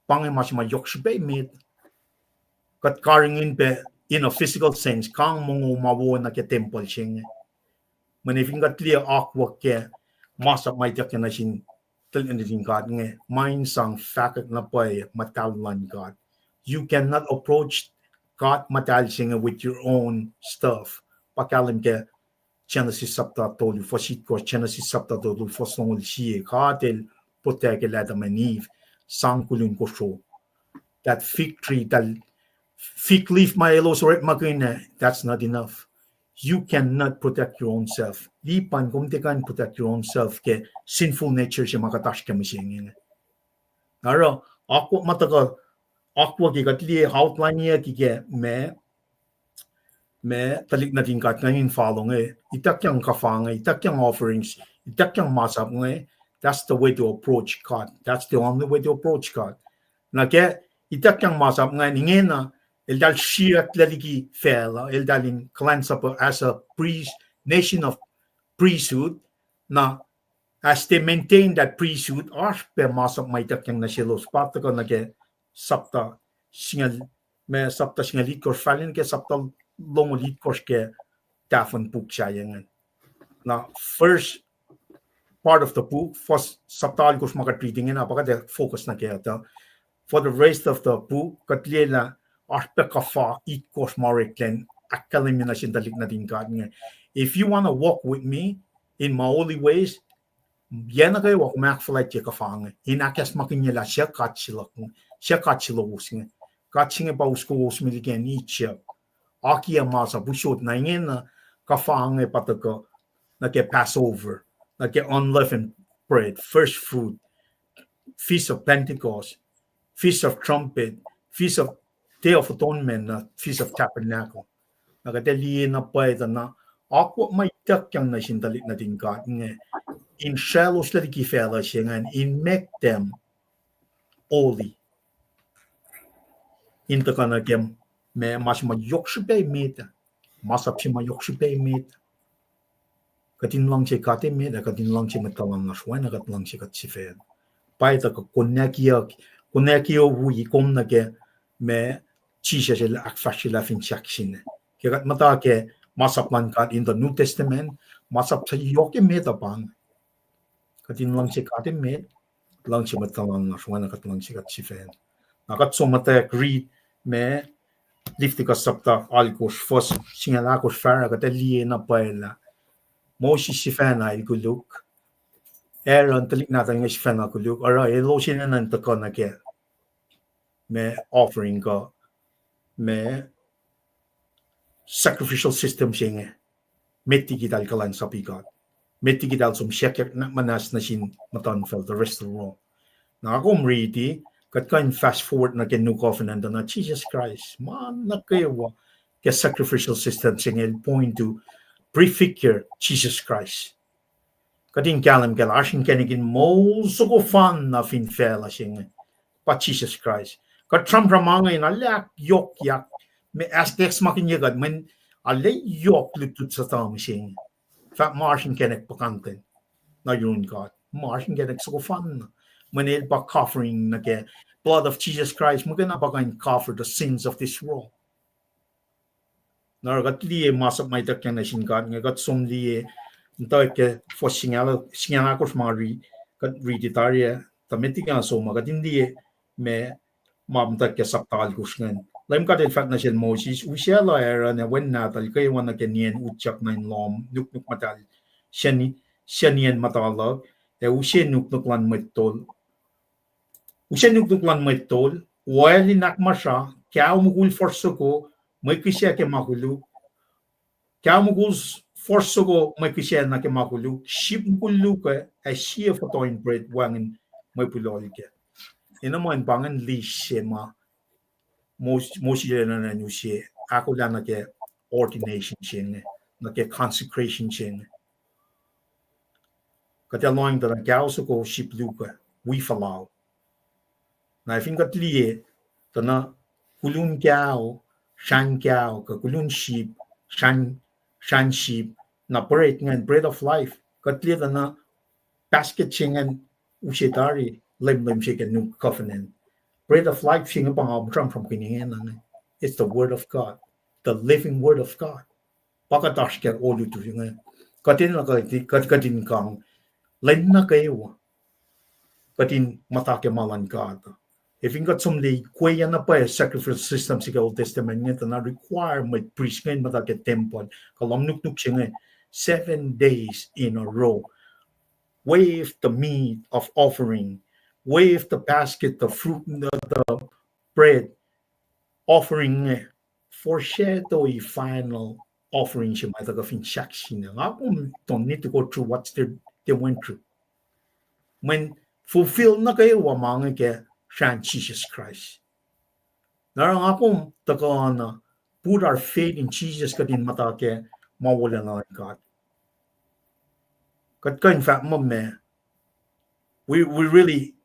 Pa inge ma se ma yohk srihpac met. Kuht karihngihn pac in a physical sense, kang mongo ma wo nuh ke tempuhl se inge. Mweyen fin kuht liye akwuck ke masap ma ituckyang nuh sin tuhlihk nuhtin God inge, ma in sang fahkwack na pwacye muhtahl luhn God. You cannot approach God muhtahl se inge with your own stuff. Pa kahlwem ke Genesis sapta tolu fuhs itkohsr, Genesis sapta tolu fuhs longoul sie, God el protect-el Adam and Eve, sang koluk in kosro. That fig tree, that fig leaf ma elos orekmakihn ah, that's not enough. you cannot protect your own self. Lipan kom tiac kuh in protect your own self ke sinful nature se ma kuht oasr ke mihsenge inge. Oruh, akwuck ma tuhkuh, akwuck ke kuht liye outline-iyuck ke ma, ma tuhlihk nuhtin God ingacn in follow inge, ituckyang kuhfa inge, ituckyang offerings, ituckyang masap inge, that's the way to approach God. That's the only way to approach God. Na ke ituckyang masap ingacn ingena, eltahl sriyucklac liki facluh, eltahl in kuhlwacnsap as a priest, nation of priesthood, na as they maintain that priesthood, oasr pac masap ma ituckyang nuh selos, pa tuhkuh nuh ke sapta singucul, ma sapta singucul itkohsr, fahlen ke sapta longoul itkohsr ke tahfuhn puk sahyac ingacn. Na first part of the book, first sapta alkosr ma kuht read ingena, pa kuht ac focus nuh ke tuh. For the rest of the book, kuht liye lah oasr pac kuhfa itkohsr ma oreklac in ahkkahlwemye nuh sin tuhlihk nuhtin God inge, if you want to walk with me in my holy ways, yac nuh kwewa kom ahkfuhlwactye kuhfa inge in ahkacsmakihnye lah suc God se luhk, suc God se lowos inge. God se inge pa us kowos me liki acn Egypt. Akiyac masap, usot, na ingena kuhfa inge pa tuhkuh nuh ke Passover, nuh ke unleavened bread, first fruit, Feast of Pentecost, Feast of Trumpet, Feast of Day of Atonement, na Feast of Tabernacle. Na kuht ac liye na pwacye tuh na akwuck ma ituckyang nuh sin tuhlihk nuhtin God inge in sracloslac liki facluh se ingacn in make them holy. In tuhkuh nuh ke ma, ma se ma yohk srihpac emet, masap se ma yohk srihpac emet. Kuht in luhngse God emet, ac kuht in luhngse mwet tuhlan lasr oacna kuht luhngse kuht sifacna. Pwacye tuh kuh konwacack, konwacack wi kom nuh ke ma Jisus el ahkfahsryelah fin sahk se inge. Ke kuht muhta ke masap luhn God in the New Testament, masap se yohk emet uh pa inge. Kuht in luhngse God emet, luhngse mwet tuhlan lasr oacna kuht luhngse kuht sifacna. Na kuht som muhtwacwacack read ma Leviticus sapta alkosr, fuhs singucul ahkosr, fahsruh kuht ac liye na pwacye lah Moses sifacna el koluk, Aaron tuhlihk nahtuhl inge sifacna koluk, oruh elos enenuh in tuhkuh nuh ke ma offering kuh ma sacrificial system se inge. Met liki eltahl kuhlwacnsapuh God. Met liki eltahl som siyuckyak muhnahs nuh sin muhtuhnfacl, the rest of the world. Na kom riti, kuht kuh in fast forward nuh ke New Covenant, na Jesus Christ ma nuh kwewa ke sacrificial system se inge el point to prefigure Jesus Christ. Kuht in kahlwem kac lah oasr inkacnek in moul soko fanna fin facluh se inge, pa Jesus Christ. Kuht sramsram inge in arlac ahkyohkyak, ma ahkacsmakihnye kuht mweyen arlac yohk lutlut suhtuh mihsenge. Fahk ma oasr inkacnek puhkantwen nuh yurin God, ma oasr inkacnek soko fanna, mweyen el pa covering nuh ke blood of Jesus Christ, muhkwena pa kuh in cover the sins of this world. Na oruh kuht liye masap ma ituckyang nuh sin God inge, kuht som liye, muhtwacwacack ke fuhs singucul ahkosr ma ri, kuht riti tari ah, tuh met liki nga som ah, kuht in liye ma, ma muhtwacwacack ke sapta alkosr ingacn. Leum God el fahk nuh sel Moses, usaclah Aaron ac wen nahtuhl kwewa nuh ke nien utyak nuh in lohm nuknuk muhtahl, seni, senien muhta luhk, ac use nuknuk luhn mwet tol, use nuknuk luhn mwet tol, oil in ahkmasra, kao mukul fuhsr soko, mwe kihsac ke ma koluk, kao mukul fuhsr soko mwe kihsac nuh ke ma koluk, sip mukul luo, ac sie fotoin bread wacngihn mwe puhlohl kac. Enenuh in pa ingacn list se ma Mos-, Moses el enenuh in use, ahkolah nuh ke ordination se inge, nuh ke consecration se inge. Kuht ac lohacng tuh na kao soko sip luo, wi fohlohk. Na fin kuht liye, tuh na kulun kao, srahn kao, kuh kulun sip, srahn, srahn sip, na bread ingacn, bread of life. Kuht liye tuh na basket se ingacn use tari, lemlem se ke New Covenant. Bread of life se inge pa nga sramsramkihn ingena inge. It's the word of God, the living word of God. Pa kuht oasr ke olutu inge. Kuht in, kuht, kuht in kang lwen nuh kwewa. Kuht in muhta ke ma luhn God. Ac fin kuht som liye kweyacna pwacye sacrificial system se ke Old Testament inge, tuh na require mwet priest inge in muhta ke tempuhl, kuh lohm nuknuk se inge, seven days in a row. Wave the meat of offering, wave the basket, the fruit, the, the bread offering inge, foreshadowing final offering se ma tuhkuh fin sahk sina. Nga kom don't need to go through what they, they went through. Mweyen fulfill nuh kwewa ma inge ke srahn Jesus Christ. Na oruh nga kom tuhkuh na put our faith in Jesus kuht in muhta ke ma wolacna luhn God. Kuht kuh in fahk muh ma, we, we really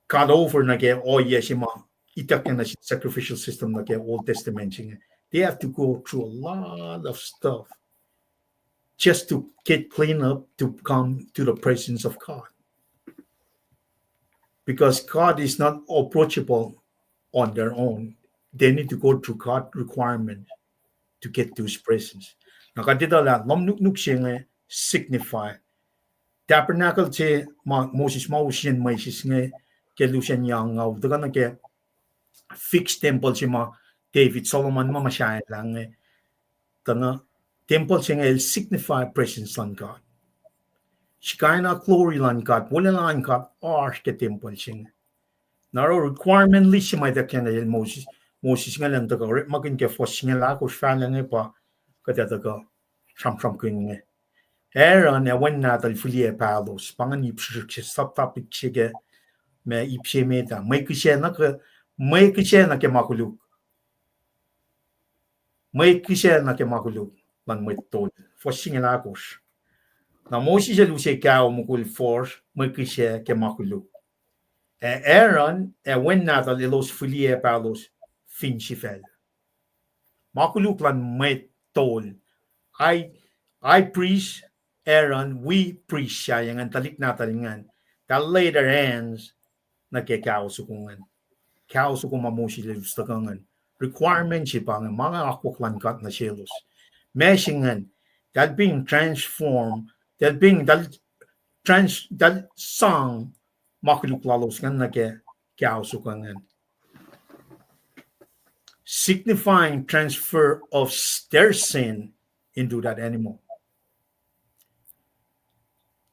got over nuh ke ohiyac se ma ituckyang nuh sin sacrificial system nuh ke Old Testament se inge. They have to go through a lot of stuff just to get clean up to come to the presence of God. Because God is not approachable on their own. They need to go through God requirement to get to his presence. Na kuht etuh lah lumnuknuk se inge signify tabernacle se ma Moses ma use in mwesis inge ke lusen yang nga utuckuh nuh ke fixed temple se ma David Solomon ma muhsahelah inge. Tuh na temple se inge el signify presence luhn God. Shekinah glory luhn God, wolacna luhn God oasr ke temple se inge. Na oruh requirement list se ma ituckyang nuh sel Moses, Moses inge elan tuhkuh orekmakihn ke fuhs singucul ahkosr fahlac inge pa kuht ac tuhkuh sramsramkihn inge. Aaron ac wen nahtuhl fihliyac pahlos, pa ingacn ip srihsrihk se, subtopic se ke ma ip se met ah, mwe kihsac nuh ke, mwe kihsac nuh ke ma koluk. Mwe kihsac nuh ke ma koluk luhn mwet tol. Fuhs singucul ahkosr. Na Moses el use kao mukul fuhsr, mwe kihsac ke ma koluk. Ac Aaron ac wen nahtuhl elos fihliyac pahlos fin sifacl. Ma koluk luhn mwet tol. High, high priest Aaron wi priest sahyacn ingacn, tuhlihk nahtuhl ingacn, tuh laid their hands nuh ke kao soko ingacn. Kao soko ma Moses el us tuhkuh ingacn. Requirement se pa inge, ma inge akwuck luhn God nuh selos. Ma se ingacn, eltahl being transform, eltahl being, eltahl trans-, eltahl sang ma koluk lalos ingacn nuh ke kao soko ingacn. Signifying transfer of s-, their sin into that animal.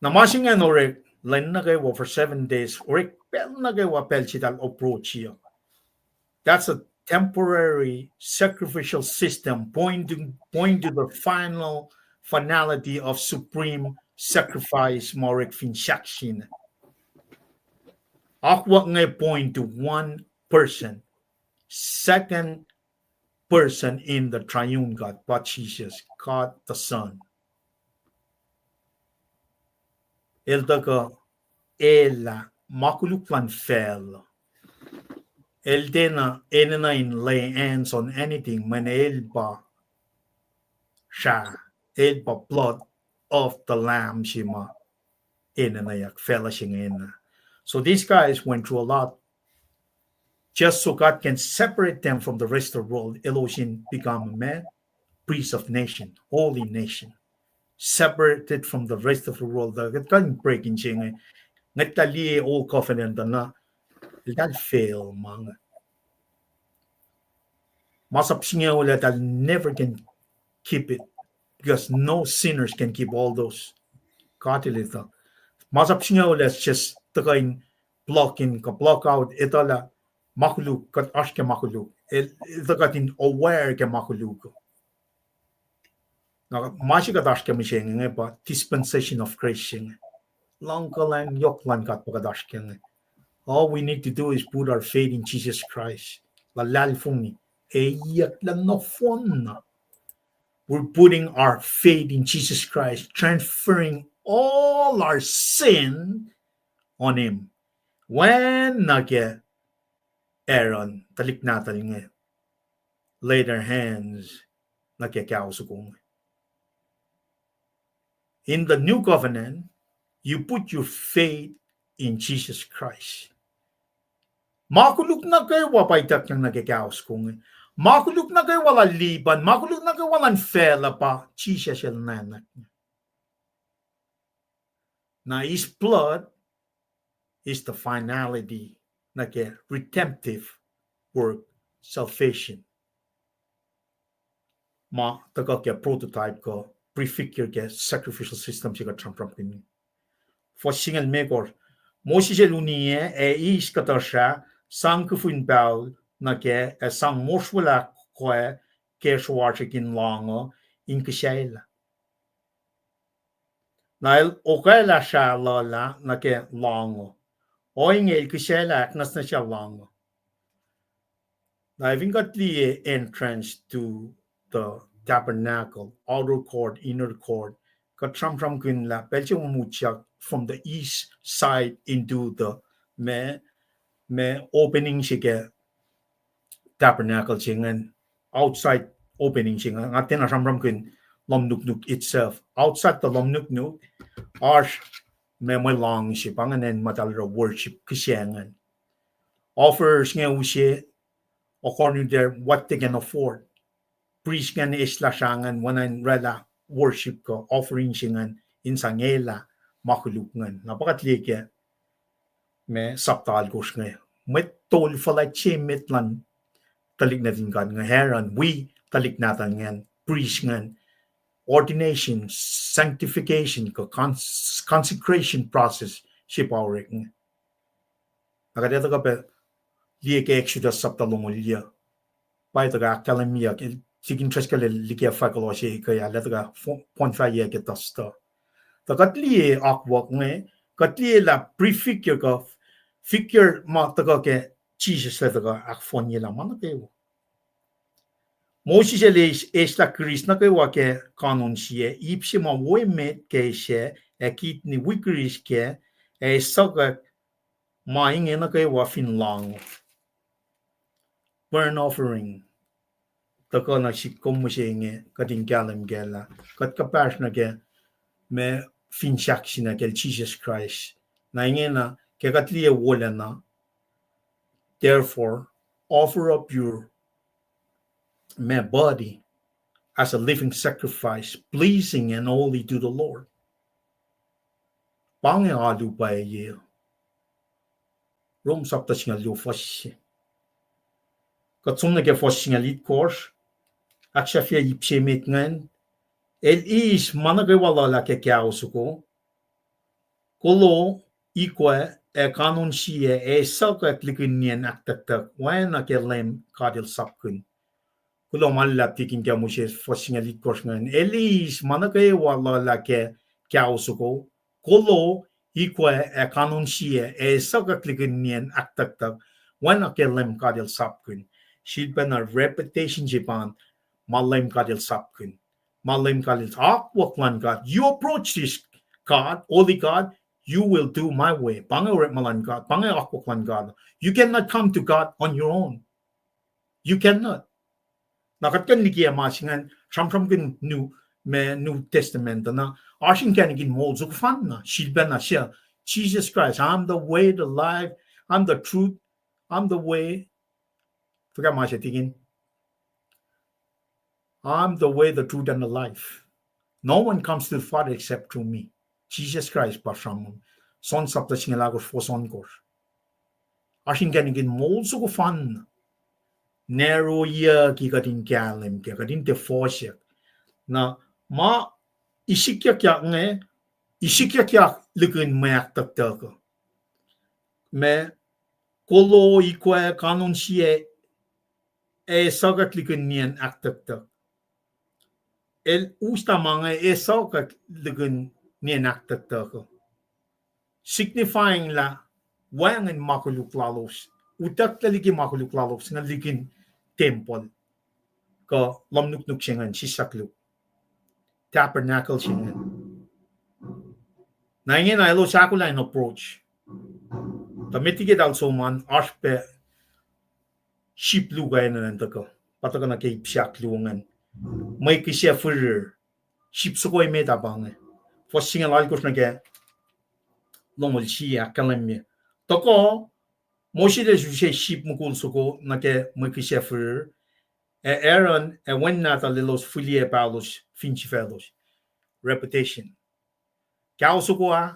Na ma se ingacn orek lwen nuh kwewa for seven days, orek pacl nuh kwewa pacl se eltahl approach uh. That's a temporary sacrificial system pointing, pointing to the final finality of supreme sacrifice ma orek fin sahk sina. Akwuck inge point to one person, second person in the triune God, pa Jesus, God the Son. El tuhkuh, el ah ma koluk luhn facluh. El tiacna enenuh in lay hands on anything, mweyen el pa srah, el pa blood of the lamb se ma enenweyuck facluh se ingena. So these guys went through a lot just so God can separate them from the rest of the world. Elohim become a man, priest of nation, holy nation, separated from the rest of the world. Kuht kuh in break in se inge, ngwet lah liye old covenant uh na, eltahl fail ma inge. Masap singucul ah, they'll never can keep it because no sinners can keep all those. God el etuh. Masap singucul ah just tuhkuh in block in, kuh block out, etuh lah ma koluk, kuht oasr ke ma koluk. El, el tuh kuht in aware ke ma koluk. Na ma se kuht oasr ke mihsenge inge pa dispensation of grace se inge. Luhngkuhlwacng yohk luhn God pa kuht oasr ke inge. All we need to do is put our faith in Jesus Christ. Luhlahlfongi, eyak lah nohfohnna. We're putting our faith in Jesus Christ, transferring all our sin on him. Wen nuh ke Aaron, tuhlihk nahtuhl inge, laid their hands nuh ke kao soko inge. In the new covenant, you put your faith in Jesus Christ. Ma koluk nuh kwewa pa ituckyang nuh ke kao soko inge. Ma koluk nuh kwewa luhn Leban, ma koluk nuh kwewa luhn facluh pa Jisus el nwacklah. Na his blood is the finality nuh ke redemptive work, salvation. Ma tuhkuh ke prototype kuh prefigure ke sacrificial system se kuht sramsramkihn. Fuhs singucul limekohsr, Moses el uniyac ac eis kuhtuhsrah, sang kufin pahol nuh kac ac sang mosrwaclah koac ke sroasrihk in loang uh, in kihsaclah. Na el okaclah srah luhlah nuh ke loango. Ohinge el kihsaclah ahknwacsnwacsye loango. Na fin kuht liye entrance to the tabernacle, outer court, inner court, kuht sramsramkihn lah pacl se ma utyak from the east side into the, ma, ma opening se ke tabernacle se ingacn, outside opening se ingacn, nga tiacna sramsramkihn lohm nuknuk itself. Outside the lohm nuknuk, oasr ma mwe loang se, pa ingacn acn ma eltahl oruh worship kihsac ingacn. Offers inge use according to their, what they can afford. Priest ingacn eslah srah ingacn, oacna in oraclah worship kuh offering se ingacn in sang elah ma koluk ingacn. Na pa kuht liye ke ma sapta alkosr inge, mwet tol fuhlwact se emet luhn tuhlihk nuhtin God inge, Aaron, wi tuhlihk nahtuhl ingacn, priest ingacn, ordination, sanctification, kuh cons-, consecration process se pa orek inge. Na kuht ac tuhkuh pac liye ke Exodus sapta longoul yuh. Pa ac tuhkuh ahkkahlwemyeyuck, tikin Driscoll el liki fahk kuloh se ke ah, el ac tuhkuh fo-, point fahyac ke tuh stuh. Tuh kuht liye akwuck inge, kuht liye lah prefigure kuh figure ma tuhkuh ke Jisus el tuhkuh ahkfohnyelah ma nuh kwewa. Moses el eis-, eislah Krais nuh kwewa ke kanon sie, ip se ma wo emet ke sac, ac kidney wi Krais kac, ac esuhkack ma inge nuh kwewa fin loango. Burnt offering. Tuhkuh nuh sik kom mihsenge, kuht in kahlwem kac lah kuht kuhpahsr nuh ke ma fin sahk se nuh kacl Jisus Kraist. Na ingena, ke kuht liye wolacna, therefore, offer up your, ma, body as a living sacrifice, pleasing and holy to the Lord. Pa inge alu pwacye. Rom sapta singucul luo fuhs se. Kuht som nuh ke fuhs singucul itkohsr, ahksahfye ip se met ingacn, el eis ma nuh kwewa luhlah ke kao soko, kolo, ikwac, ac kanon sie, ac esuhkack likihn nien ahktucktuck, oacna ke Leum God El sapkihn. Kuloh ma luhlahp tikin ke Moses fuhs singucul itkohsr ingacn, el eis ma nuh kwewa luhlah ke kao soko, kolo, ikwac, ac kanon sie, ac esuhkack likihn nien ahktucktuck, oacna ke Leum God El sapkihn. Sifilpacna repetition se pa ma Leum God El sapkihn. Ma Leum God El, akwuck luhn God. You approach this God, holy God, you will do my way. Pa inge orekma luhn God, pa inge akwuck luhn God. You cannot come to God on your own. You cannot. Na kuht kuh in likiyac ma se ingacn, sramsramkihn New, ma New Testament uh na, oasr inkacnek in moul soko fanna, sifilpacna se, Jesus Christ, I'm the way, the life, I'm the truth, I'm the way. Fuhkah ma se tikin? I'm the way, the truth, and the life. No one comes to the Father except through me. Jesus Christ pa sramsram. John sapta singucul ahkosr, fuhs ohnkohsr. Oasr inkacnek in moul soko fanna. Narrow-yucki kuht in kahlwem kac, kuht in tiac fohsack. Na ma isikyuckyak inge, isikyuckyak likihn mwe ahktucktuck uh. Ma kolo, ikwac, kanon sie, ac esuhkack likihn nien ahktucktuck. El usla ma inge, esuhkack likihn nien ahktucktuck uh, signifying lah wacngihn ma koluk lalos, utucklah liki ma koluk lalos inge likihn tempuhl, kuh lohm nuknuk se ingacn, sislah koluk, tabernacle se ingacn. Na ingena elos ahkolah in approach. Tuh met liki eltahl som an, oasr pac sip luo kuh enenuh in tuhkuh, pa tuhkuh nuh ke ip se ahkluo ingacn. Mwe kihsac firir, sip soko emet ah pa inge. Fuhs singucul alkosr nuh ke longoul sie ahkkahlwemye. Tuhkuh, Moses el use sip mukul soko nuh ke mwe kihsac firir, ac Aaron ac wen nahtuhl elos fihliyac paholos fin sifaclos. Repetition. Kao soko ah,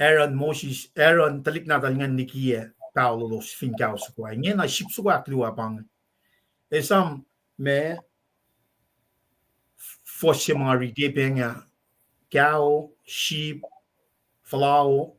Aaron, Moses, Aaron, tuhlihk nahtuhl ingacn likiyac paholos fin kao soko ah. Ingena sip soko ahkluo ah pa inge. Esam ma fuhs se ma riti pacng ah, kao, sip, flour,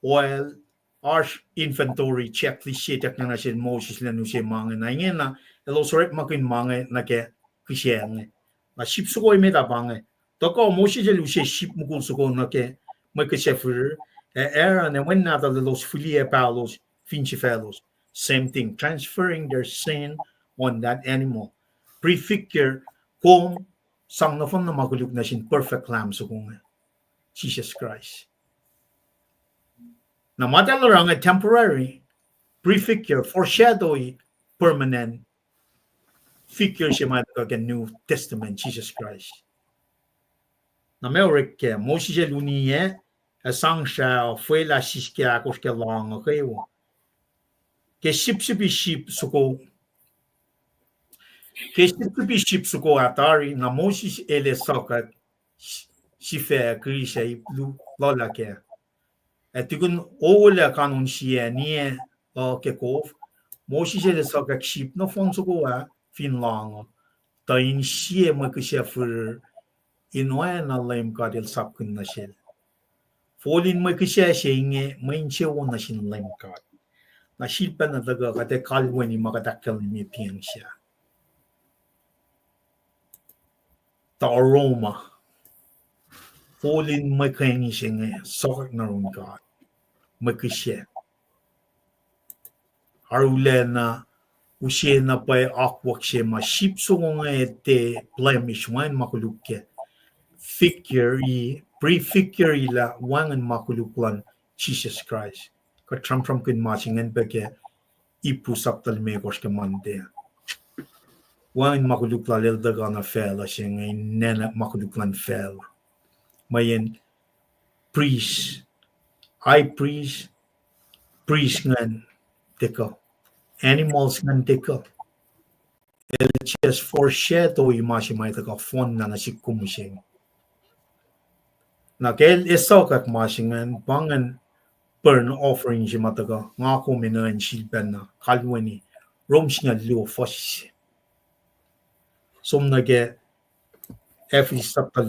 oil, oasr inventory checklist se tuh kena sel Moses elan use ma inge. Na ingena elos orekmakihn ma inge nuh ke kihsac inge. Na sheep soko emet ah pa inge. Tuhkuh Moses el use sheep mukul soko nuh ke mwe kihsac firir, ac Aaron ac wen nahtuhl elos fihliyac paholos fin sifaclos. Same thing, transferring their sin on that animal. Prefigure, kom sang nohfohn na ma koluk nuh sin perfect lamb soko inge, Jisus Kraist. Na ma eltahl oruh inge temporary, prefigure, foreshadow permanent figure se ma tuhkuh ke New Testament, Jisus Kraist. Na ma orek kac, Moses el uniyac, ac sang srah, fwelah siske ahkosr ke loang uh kwewa. Ke sip, sip, sip soko, ke sip, sip, sip soko ah tari, na Moses el esuhkack sifac, kihsac ip luo luhlahp kac. Ac tukun olah kanon sie niyac uh ke kof, Moses el esuhkack sip nohfohn soko ah fin loang uh, tuh in sie mwe kihsac firir, in oacna Leum God El sapkihn nuh sel. Fol in mwe kihsac se inge mwe insewowo nuh sin Leum God. Na sifilpacna tuhkuh kuht ac kalweni ma kuht ahkkahlwemye piyacng sac. The aroma. Fol in mwe kihsac se inge sokwack nuh yurin God. Mwe kihsac. Arulacna, use na pwacye akwuck se ma sip soko inge tiac blemish, wacngihn ma koluk kac. Figure, prefigure lah wacngihn ma koluk luhn Jisus Kraist. Kuht sramsramkihn ma se ingacn pac ke Hebrew sapta limekohsr ke Monday. Wacngihn ma koluk lal el tuhkuh nuh facluh se inge, nacna ma koluk luhn facluh. Mweyen priest, high priest, priest ingacn tuhkuh, animals ingacn tuhkuh. El just foreshadow ma se ma tuhkuh fohnlah nuh sihk kom mihsenge. Na ke el esuhkack ma se ingacn, pa ingacn burnt offering se ma tuhkuh nga kom enenuh in sifilpacna kalweni, Rom singucul luo fuhs se. Som nuh ke Ephesus sapta,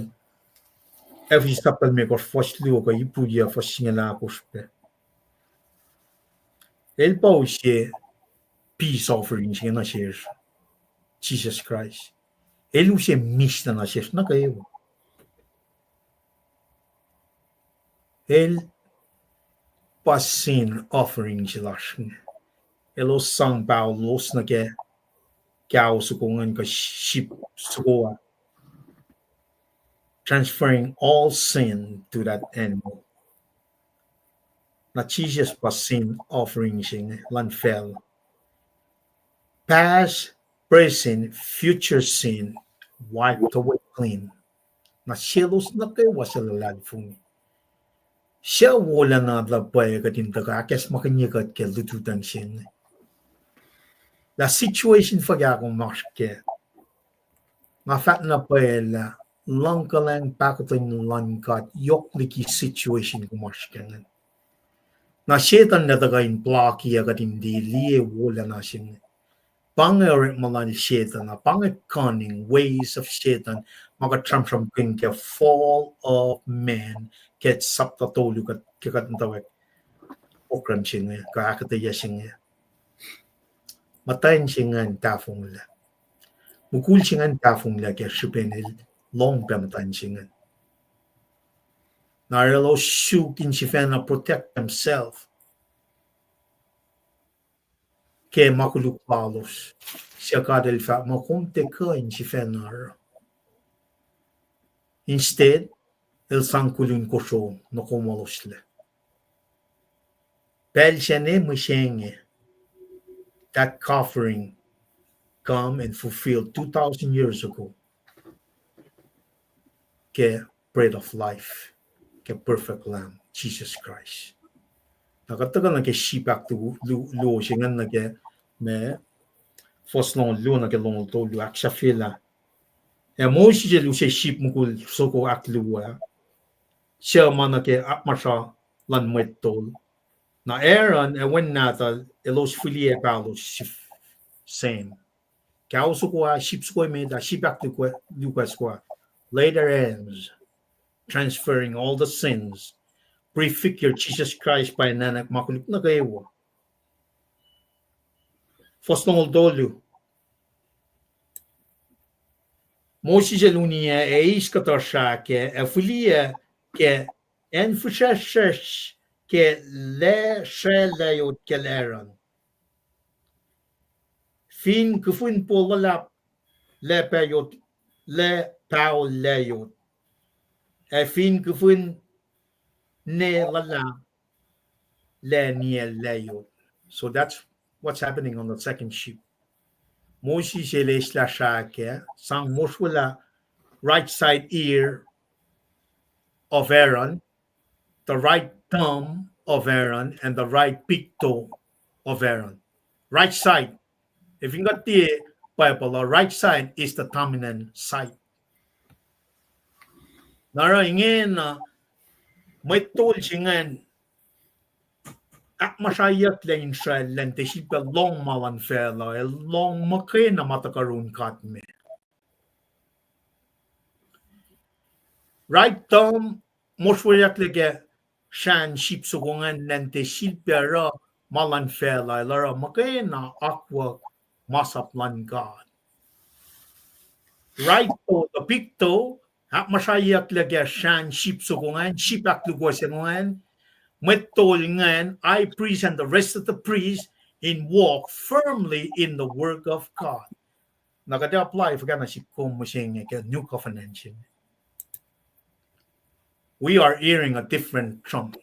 Ephesus sapta limekohsr fuhs luo kuh Ipru yac fuhs singucul ahkosr pac. El pa use peace offering se inge nuh sesr, Jisus Kraist. El use miss na nuh sesr nuh kwewa. El pa sin offering se lasr inge. Elos sang paholos nuh ke kao soko ingacn kuh sip soko ah, transferring all sin to that animal. Na Jisus pa sin offering se inge luhn facluh. Past, present, future sin wiped away clean. Na selos nuh kwewa suc luhlahlfongi. Suc wolacna tuh pwacye kuht in tuhkuh ahkacsmakihnye kuht ke lututacng se inge. Lah situation fuhkah kom oasr kac, nga fahk na pwacye lah luhngkuhlwacng pahkotwen luhn God yohk liki situation kom oasr kac ingacn. Na Setuhn el tuhkuh in plaki kuht in liye wolacna se inge. Pa inge orekma lal Setuhn ah, pa inge cunning ways of Satan ma kuht sramsramkihn ke fall of man ke sapta tolu ke kuht muhtwacwacack program se inge kuh ahkuhtweyac se inge. Muhtwacn se ingacn tahfonglac. Mukul se ingacn tahfonglac ke srihpen el lohng pac muhtwacn se ingacn. Na elos suk in sifacna protect themselves ke ma koluk lalos, suc God El fahk muh kom tiac kuh in sifacna oruh. Instead, El sang kolun kosro nuh komolos lac. Pacl se inge mihsenge, that covering come and fulfill two thousand years ago ke bread of life, ke perfect lamb, Jisus Kraist. Na kuht tuhkuh nuh ke sip ahk luo se ingacn nuh ke ma, fuhs longoul luo nuh ke longoul tolu, ahksahfyelah. Ac Moses el use sip mukul soko ahkluo ah, suc ma nuh ke akmuhsra luhn mwet tol. Na Aaron ac wen nahtuhl elos fihliyac paholos sif-, same. Kao soko ah, sip soko emet ah, sip ahkluo ah, soko ah, laid their hands, transferring all the sins, prefigure Jisus Kraist pa enenuh ma koluk nuh kwewa. Fuhs longoul tolu. Moses el uniyac ac eis kuhtuh srah kac ac fihliyac ke acn fihsrwacsrsrwacsr ke lac srah layot kacl Aaron, fin kufin po luhlahp lac pahol layot, ac fin kufin ne luhlahp lac niyacl layot. So that's what's happening on the second sheep. Moses el eislah srah kac, sang mosrwelah right side ear of Aaron, the right thumb of Aaron, and the right big toe of Aaron. Right side. If you got the Bible, the right side is the dominant side. Na oruh ingena mwet tol se ingacn ahkmuhsrahyucklac Israel elan tiac sifilpac lohng ma luhn facluh, el lohng muhkwena ma tuhkuh yurin God me. Right thumb, mosrweyucklac ke srahn sip soko ingacn elan tiac sifilpac oruh ma luhn facluh, el oruh muhkwena akwuck masap luhn God. Right toe, the big toe, ahkmuhsrahyucklac ke srahn sip soko ingacn, sip ahkluo soko ingacn, mwet tol ingacn, high priest and the rest of the priests, in walk firmly in the work of God. Na kuht apply fuhkah nuh sihk kom mihsenge ke new covenant se inge. We are hearing a different trump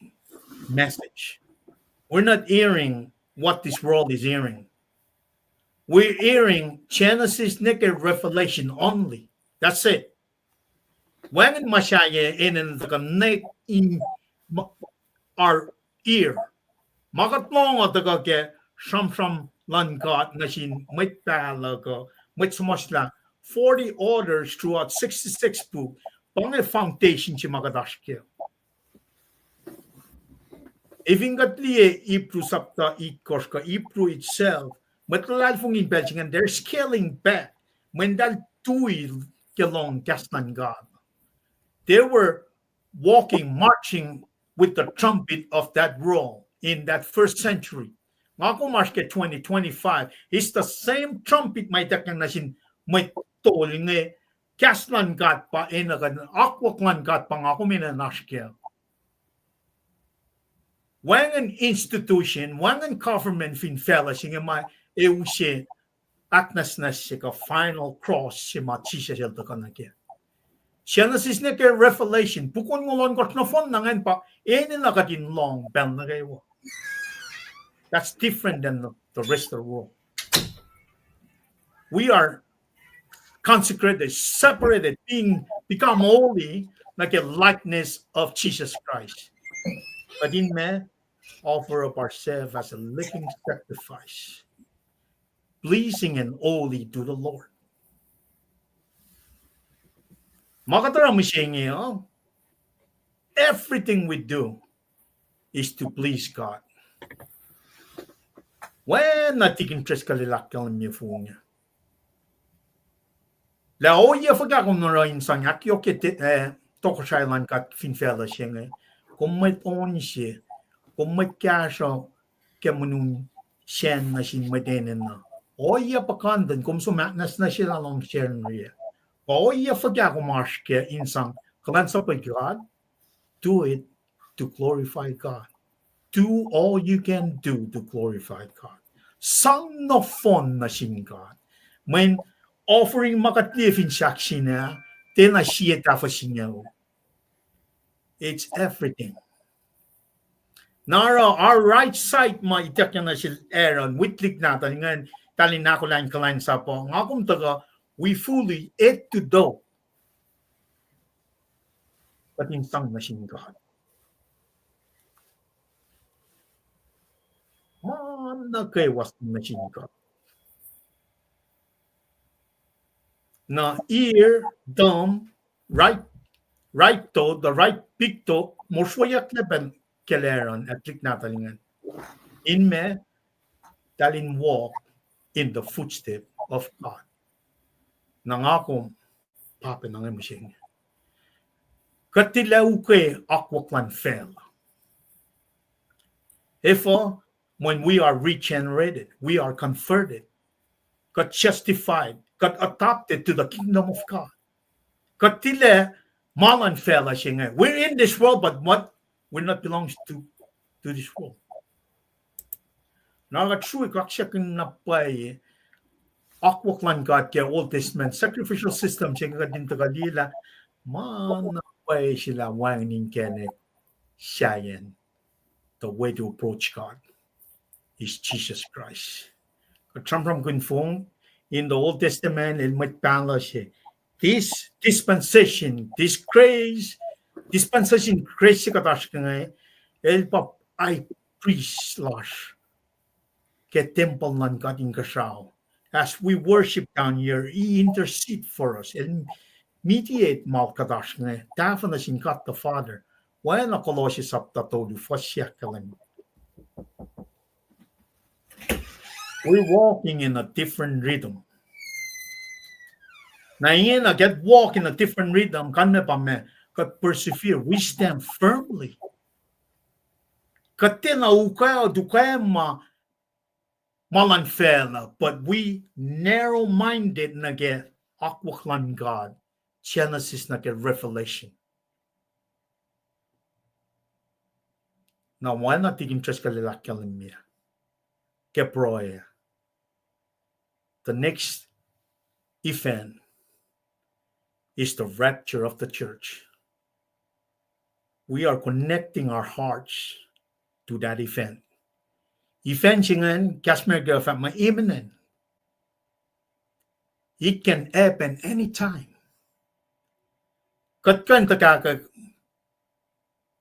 message. We're not hearing what this world is hearing. We're hearing Genesis nuh ke Revelation only. That's it. Wacngihn ma sahyac enenuh tuhkuh nuh in our ear. Ma kuht lohng uh tuhkuh ke sramsram luhn God nuh sin mwet pahluh kuh mwet suhmuhslah, forty orders throughout sixty-six book, pa inge foundation se ma kuht oasr kac. If in kuht liye Hebrew sapta itkohsr kuh Hebrew itself, mwet luhlahlfongi in pacl se ingacn, they're scaling back. Mweyen eltahl tui ke lohng kahs luhn God. They were walking, marching with the trumpet of that world in that first century. Nga kom oasr ke twenty twenty-five, it's the same trumpet ma ituckyang nuh sin mwet tol inge, kahs luhn God pa enenuh kuh, akwuck luhn God pa nga kom enenuh in oasr kac. Wacngihn institution, wacngihn government fin facluh se inge ma ac use ahknwacsnwacs se kuh final cross se ma Jisus el tuhkuh nuh kac. Genesis nuh ke Revelation, puk onngoul ohnkohsr nohfohn na ingacn pa enenuh kuht in lohng pacl nuh kwewa. That's different than the, the rest of the world. We are consecrated, separated, being become holy, nuh ke likeness of Jesus Christ. Kuht in ma offer up ourselves as a living sacrifice, pleasing and holy to the Lord. Ma kuht oruh mihsenge uh, everything we do is to please God. Oacna Tikin Driscoll el ahkkahlwemye fong ah, lah ohiyac fuhkah kom oruh in sang ahkyohkye, eh, tohkohsrahi luhn God fin facluh se inge, kom mwet on se, kom mwet kahsruh ke monun sacn nuh sin mwet enenuh. Ohiyac puhkantwen kom som ahknwacsnwacsyelah luhngse Sacnri ah. Kuh ohiyac fuhkah kom oasr kac in sang kuhlwacnsapuh God, do it to glorify God. Do all you can do to glorify God. Sang nohfohn nuh sin God. Mweyen offering ma kuht liye fin sahk se inge, tiacna sie tahfuh singucul. It's everything. Na oruh our right side ma ituckyang nuh sel Aaron, witlik nahtuhl ingacn, eltahl in ahkolah in kuhlwacnsapuh, nga kom tuhkuh, we fully head to toe kuht in sang nuh sin God. Ma nuh kwewa sang nuh sin God. Na ear, thumb, right, right toe, the right big toe, mosrweyucklac pac kacl Aaron, witlik nahtuhl ingacn, in ma eltahl in walk in the footstep of God. Na nga kom pa pac na inge mihsenge. Kuht tilac ukwe akwuck luhn facluh. Efuh? When we are regenerated, we are converted, kuht justified, kuht adopted to the kingdom of God. Kuht tilac ma luhn facluh se inge. We're in this world, but what? We're not belongs to, to this world. Na kuht srui kaksakihn na pwacye akwuck luhn God ke Old Testament, sacrificial system se inge kuht in tuhkuh liye lah ma na pwacye se lah wacngihn inkacnek sahyacn the way to approach God is Jesus Christ. Kuht sramsramkihn fong in the Old Testament, el mwet pahluh se. This dispensation, this grace, dispensation grace se kuht oasr ke inge, el pa high priest lasr ke tempuhl luhn God inkuhsrao. As we worship down here, he intercede for us. El mediate ma kuht oasr inge, tahfuh nuh sin God the Father. Oacna Colossians sapta tolu, fuhs ahkkahlwemye. We're walking in a different rhythm. Na ingena, kuht walk in a different rhythm, kalmac pa ma, kuht persevere, we stand firmly. Kuht tiacna ukwe, ukwe ma, ma luhn facluh, but we narrow-minded nuh ke akwuck luhn God, Genesis nuh ke Revelation. Na oacna tikin Driscoll el ahkkahlwemye ke pruhe, the next event is the rapture of the church. We are connecting our hearts to that event. Event se ingacn, kahs America fahk muh imminent. It can happen anytime. Kuht kuh in tuhkahkwack,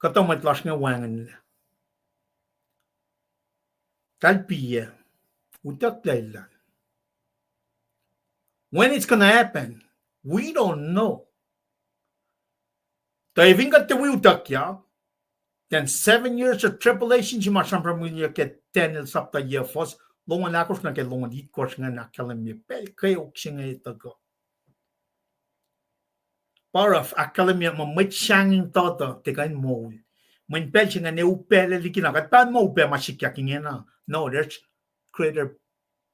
kuhtuh mwet lasr inge wacngihnlac. Kalpiyac, utucklac lah when it's gonna happen, we don't know. Tuh fin kuht tiac wi utuckyak, then seven years of tribulation se ma sramsramkihnyuck ke Daniel sapta yac fuhs longoul ahkosr nuh ke longoul itkohsr ingacn ahkkahlwemye pacl kweok se inge tuhkuh. Pa oruh ahkkahlwemye muh mwet sahngweng tuhtuh tiac kuh in moul. Mweyen pacl se ingacn ac upac liki na kuht pa muh upac ma sikyak ingena. No, there's greater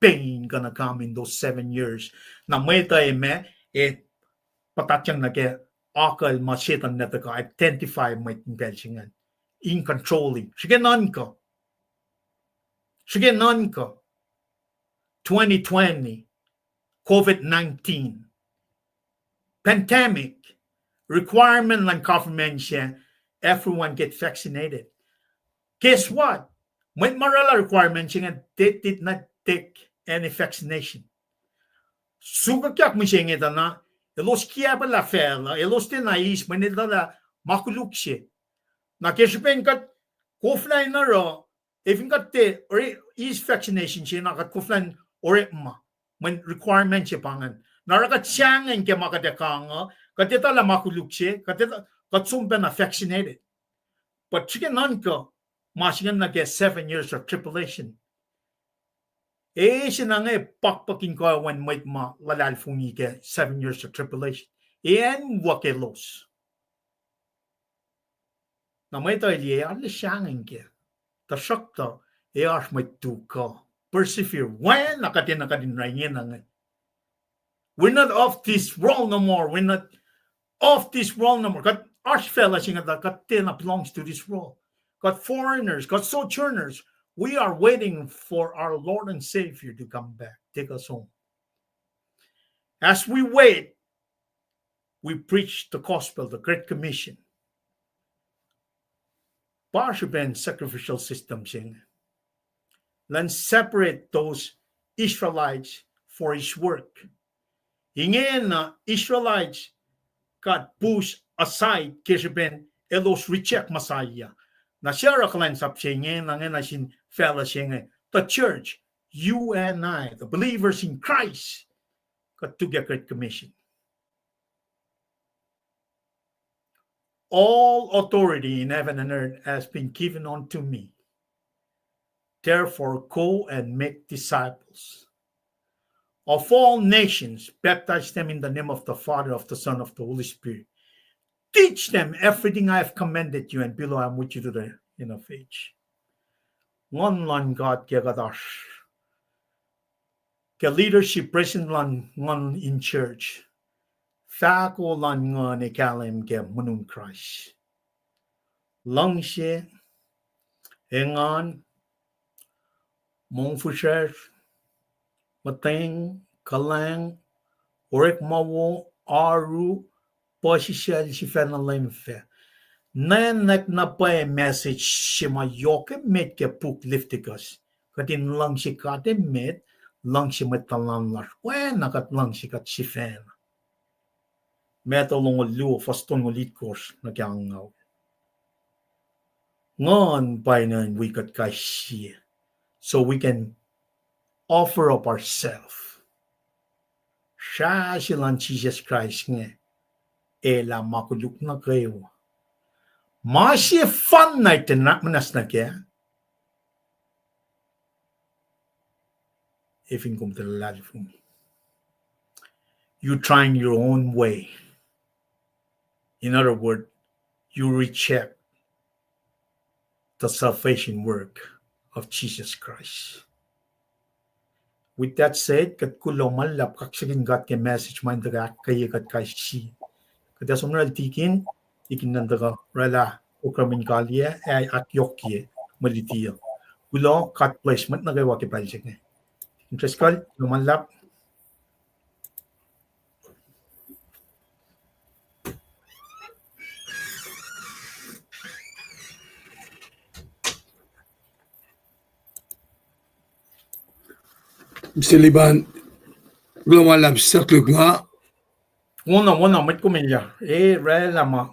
pain gonna come in those seven years. Na mwet uh ma, e, puhtatyang nuh ke akucl ma Setuhn el tuhkuh identify mwet in pacl se ingacn in controlling. Srihke nuhnkuh. Srihke nuhnkuh. Twenty twenty, COVID nineteen, pandemic, requirement luhn government se, everyone get vaccinated. Guess what? Mwet ma oraclah requirement se ingacn, they did not take any vaccination. Sukukyak mihsenge tuh na, elos kiacpwelah facluh, elos tiacna eis mweyen eltahl ma koluk se. Na ke srihpen kuht koflah in oruh, ac fin kuht tiac eis vaccination se na kuht koflah in orekma, mweyen requirement se pa ingacn. Na oruh kuht sahngweng ke ma kuht ac kang uh, kuht etuh lah ma koluk se, kuht etuh, kuht som pacna vaccinated. But srihke nuhnkuh, ma se ingacn nuh ke seven years of tribulation. E se na inge pakpuck in kuh wen mwet ma luhlahlfongi ke seven years of tribulation. E acn wo ke elos. Na mwet uh liye, arlac sahngweng kac. Tuhsruhktuh, e oasr mwet tu kuh persevere. Oacna kuht enenuh kuht in oruh ingena inge. We're not of this world no more. We're not of this world no more. Kuht oasr facluh se inge tuh kuht tiacna belongs to this world. Kuht foreigners, kuht sojourners. We are waiting for our Lord and Savior to come back, take us home. As we wait, we preach the gospel, the Great Commission. Pa srihpen sacrificial system se inge. Learn separate those Israelites for his work. Ingena Israelites got pushed aside ke srihpen elos reject Messiah. Na se oruh kuhlwacnsap se ingena, ingena sin facluh se inge, the church, you and I, the believers in Christ, kuht tuh ke Great Commission. All authority in heaven and earth has been given unto me. Therefore, go and make disciples of all nations, baptize them in the name of the Father, of the Son, of the Holy Spirit. Teach them everything I have commanded you, and behold, I am with you to the end of age. Nguhn luhn God ke kuht oasr ke leadership, president luhn nguhn in church, fahko luhn nguhn ac kahlwem ke monin Kraist. Luhngse, engan, mongfihsrwacsr, muhtweng, kuhlwacng, orekma wo, oaru, puhsisacl, sifacna leum fac. Nwacknak na pwacye message se ma yohk emet ke puk Leviticus. Kuht in luhngse God emet, luhngse mwet tuhlan lasr. Oacna kuht luhngse kuht sifacna. Matthew longoul luo, fuhs tolngoul itkohsr nuh ke angngaul. Nguhn pa enenuh in wi kuht kais sie, so we can offer up ourselves. Srah se luhn Jisus Kraist inge, elah ma koluk nuh kwewa. Ma sefanna tiacna muhnahs nuh kac, efin kom tuh luhlahlfongi, you trying your own way. In other words, you reject the salvation work of Jesus Christ. With that said, kuht kuloh ma luhlahp kaksakihn God ke message ma in tuhkuh ahkkweye kuht kais sie. Kuht ac som oraclah tikin, tikin in tuhkuh oraclah program in kaliyac ac ahkyohkye mwe luti uh. Kuloh, God bless mwet nuh kwewa ke pacl se inge. Tikin Driscoll, kuloh ma luhlahp. Mister Liban, kuloh ma luhlahp, sahk luk nga. Wona, wona, mwet kom elyah. E, oraclah ma.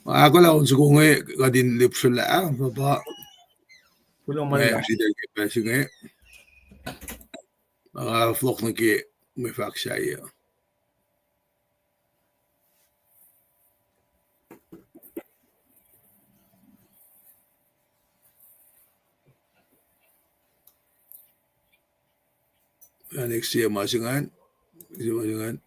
Ahkolah on soko inge, kuht in lihpsrlah, ah, pa. Kuloh ma luhlahp. Sita ke pacl se inge. Nga fohlohk nuh ke mwe fahk sahyac. Next year, ma se ingacn, se ma se ingacn.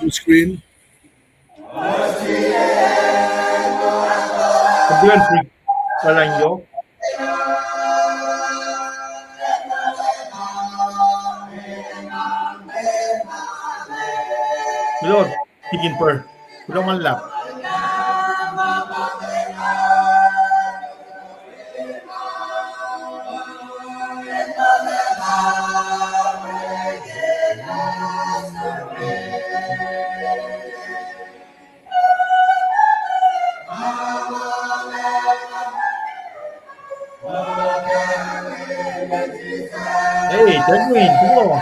Full screen. Kuloh, kuloh, tikin Pur. Kuloh ma luhlahp. Hey, Edwin, come on.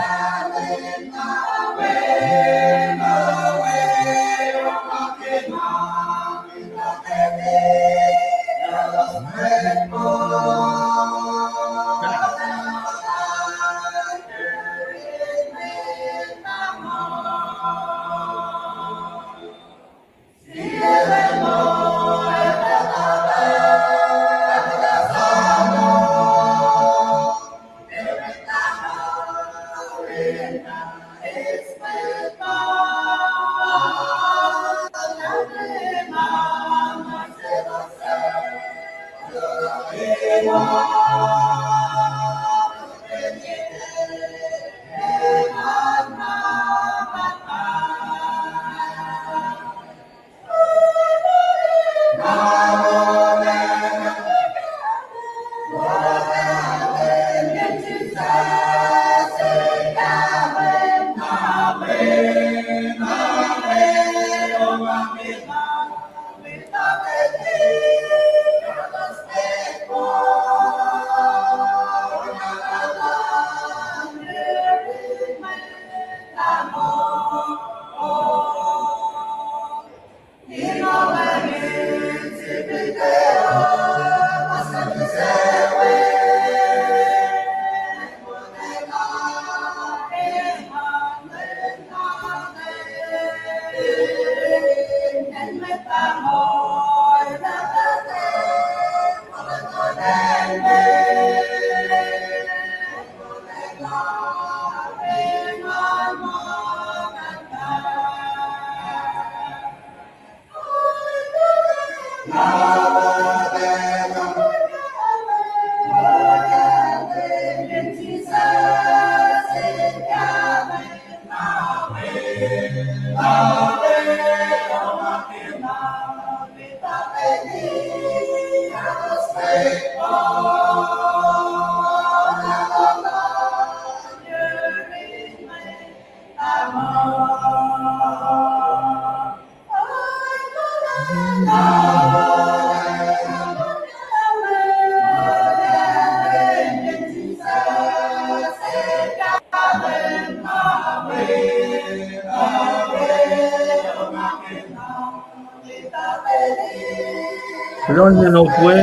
Kuloh nwe, Notwe.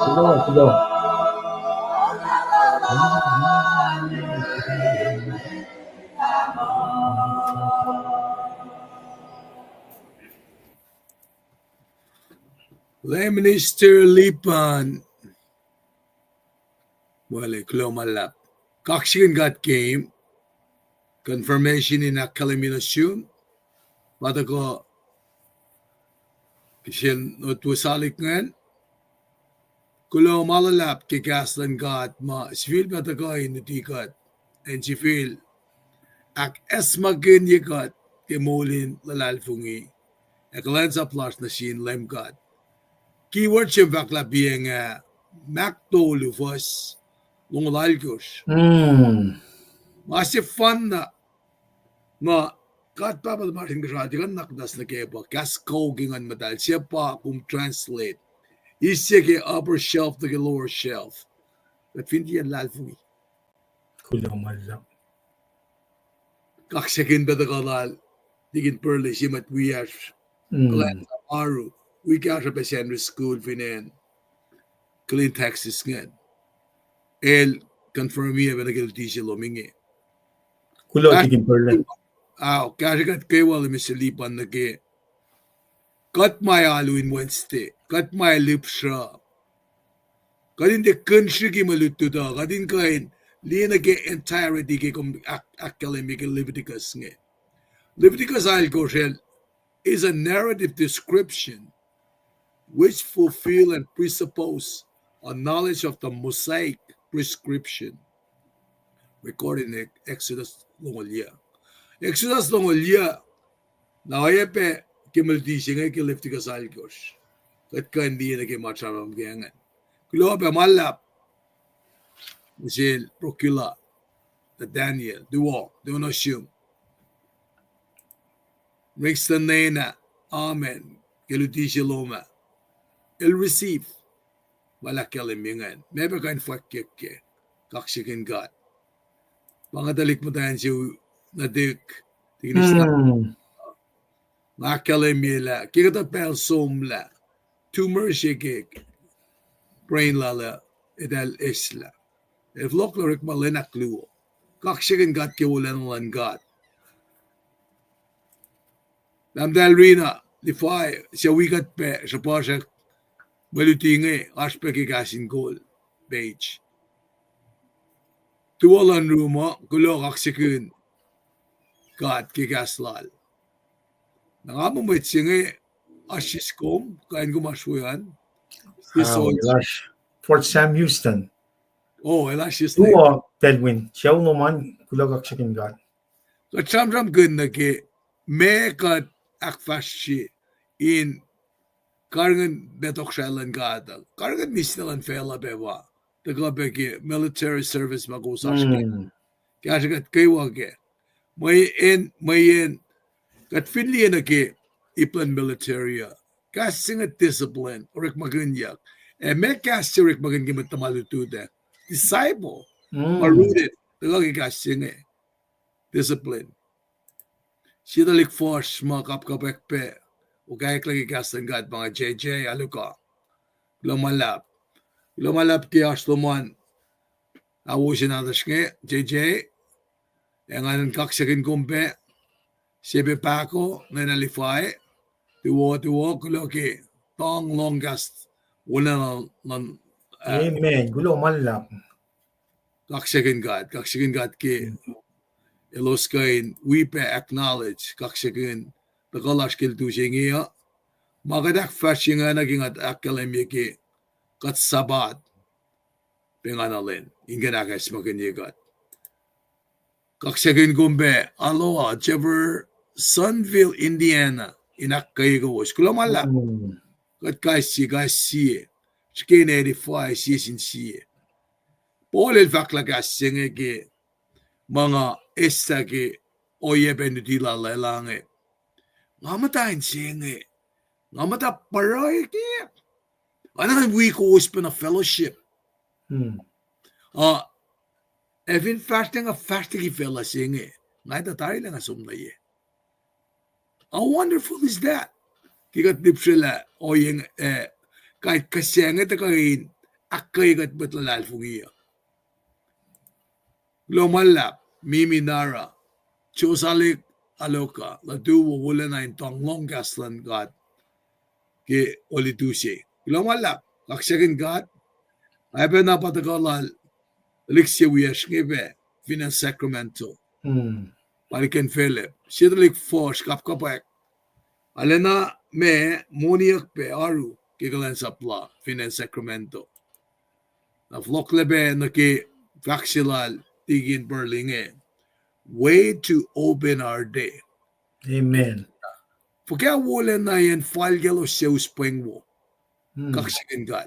Kuloh, kuloh. Lay Minister Lipan. Well, kuloh ma luhlahp. Kaksakihn God ke confirmation in ahkkahlwemye nuh sum. Pa tuhkuh kihsen Notwe Salik ingacn. Kuloh ma luhlahp ke kahs luhn God ma sifilpac tuhkuh in luti kuht, ac sifil ahkacsmakihnye kuht ke moul in luhlahlfongi ac kuhlwacnsap lasr nuh sin Leum God. Keyword se fahk lah piacng ah, Mark tolu fuhs longoul alkosr. Ma sefanna ma God Pahpah tuhmasr Inkuhsrao tiac kuh in nuhnak nuh kac pa kahs kawuck ke Nguhn Muhtahl, se pa kom translate, ise ke upper shelf nuh ke lower shelf. Kuht fin tiac luhlahlfongi. Kuloh ma luhlahp. Kaksakihn pac tuhkuh lal Tikin Burley, sie mwet wiyacsr, kuhlwacnsap oaru, wi kahsruh pac Sacnri School fin acn Killeen, Texas ingacn. El confirm-i pac nuh ke luti se lom inge. Kuloh, Tikin Burley. Ao, kahsre kuht kwewa lal Mister Lipan nuh ke kuht ma alu in Wednesday, kuht ma lihpsruh, kuht in tiac kuhn srihke mwe lutlut uh, kuht in kuh in liye nuh ke entirety ke kom ahk-, ahkkahlwemye ke Leviticus inge. Leviticus alkosr el is a narrative description which fulfill and presuppose a knowledge of the Mosaic prescription recorded in Exodus longoul yac. Exodus longoul yac, na oacyacpac ke mwe luti se inge ke Leviticus alkosr. Kuht kuh in liye nuh ke ma sramsram ke ingacn. Kuloh pac ma luhlahp nuh sel Procula, Nathaniel, tuwo, tuwo nuh sum. Rings the nena, amen, ke luti se lom ah. El receive ma el ahkkahlwemye ingacn. Meac pac kuh in fwackyuck kac? Kaksakihn God. Pa nga tuhlihk muhtwacn se nuhtihk, Tikin Islam. Nga ahkkahlwemye lah ke kuhtuh pacl somlah, tumor se ke brain lal uh, eltahl eslah. El fohlohk lah orekma lwen ahkluo. Kaksakihn God ke wolacna luhn God. Tahmtahel Rina, Levi, suc wi kuht pac srihpasrak mwe luti inge, oasr pac ke Kahs in Kol page. Tuwo luhn room uh, kuloh, kaksakihn God ke kahs lal. Na nga muh mwet se inge oasr siskom, kuh in kom oasr we an. Fort Sam Houston. O, el oasr siskom. Tuwo, Telwin, sucu lom an, kuloh, kaksakihn God. Kuht sramsramkihn nuh ke meac kuht ahkfahsrye in karihngihn ma tohkohsrahi luhn God uh, karihngihn mihsna luhn facluh pac uh, tuhkuh pac ke military service ma kowos oasr kac. Kahsre kuht kwewa kac. Mweyen, mweyen kuht fin liye nuh ke ip luhn military uh, kahs se inge discipline, orekmakihnyuck. Ac meac kahs se orekmakihn ke mwet tuhma lutlut ah? Disciple. Ma rooted, tuhkuh ke kahs se inge. Discipline. Sie tuhlihk fuhsr ma kapkapwack pac okaklah ke kahs luhn God pa inge, J J Aluka. Kuloh ma luhlahp. Kuloh ma luhlahp ke oasr lom an, ahwo se nahtuhsr inge, J J. Ac nga in kaksakihn kom pac, Sepe Pako, nena Levi, tuwo, tuwo, kuloh ke tuhng lohng kahs wolacna luhn, uh, amen. Kuloh ma luhlahp. Kaksakihn God, kaksakihn God ke elos kuh in wi pac acknowledge kaksakihn tuhkuh lasr ke lutu se inge uh. Ma kuht ahkfahsrye ingena ke nga ahkkahlwemye ke kuht Sabbath pengana lwen in kuh in ahkacsmakihnye kuht. Kaksakihn kom pac, Aloha, Jeffersonville, Indiana, in ahkkweye kowos. Kuloh ma luhlahp. Kuht kais sie, kais sie. Srihke in edify sie sin sie. Paul el fahk lah kahs se inge ke ma nga eslah ke ohiyac pacna luti lal ah, el inge, nga muhta in se inge, nga muhta pruhe ke, nga na wi kowos pacna fellowship. Uh, ac fin fahsr nga fahsr liki facluh se inge, nga etuh tari lah nga som nuh ye. How wonderful is that? Ke kuht lihpsrwelah ohiyac, eh, Kain kihsac inge tuhkuh in ahkkweye kuht mwet luhlahlfongi uh. Kuloh ma luhlahp, Mimi Nara, Josalik Aloka, lah tuh wo wolacna in tuhng lohng kahs luhn God ke Holy Tuesday. Kuloh ma luhlahp, kaksakihn God, ac pacna pa tuhkuh lal, tuhlihk se wiyacsr inge pac, fin acn Sacramento. Palikan Philip, sie tuhlihk fuhsr kapkapwack. Arulacna ma moniyuck pac oaru ke kuhlwacnsap la fin acn Sacramento. Na fohlohklac pac nuh ke fahk se lal Tikin Burley inge, way to open our day. Amen. Fuhkah wolacna in fal kaclos suc us pweng wo. Kaksakihn God.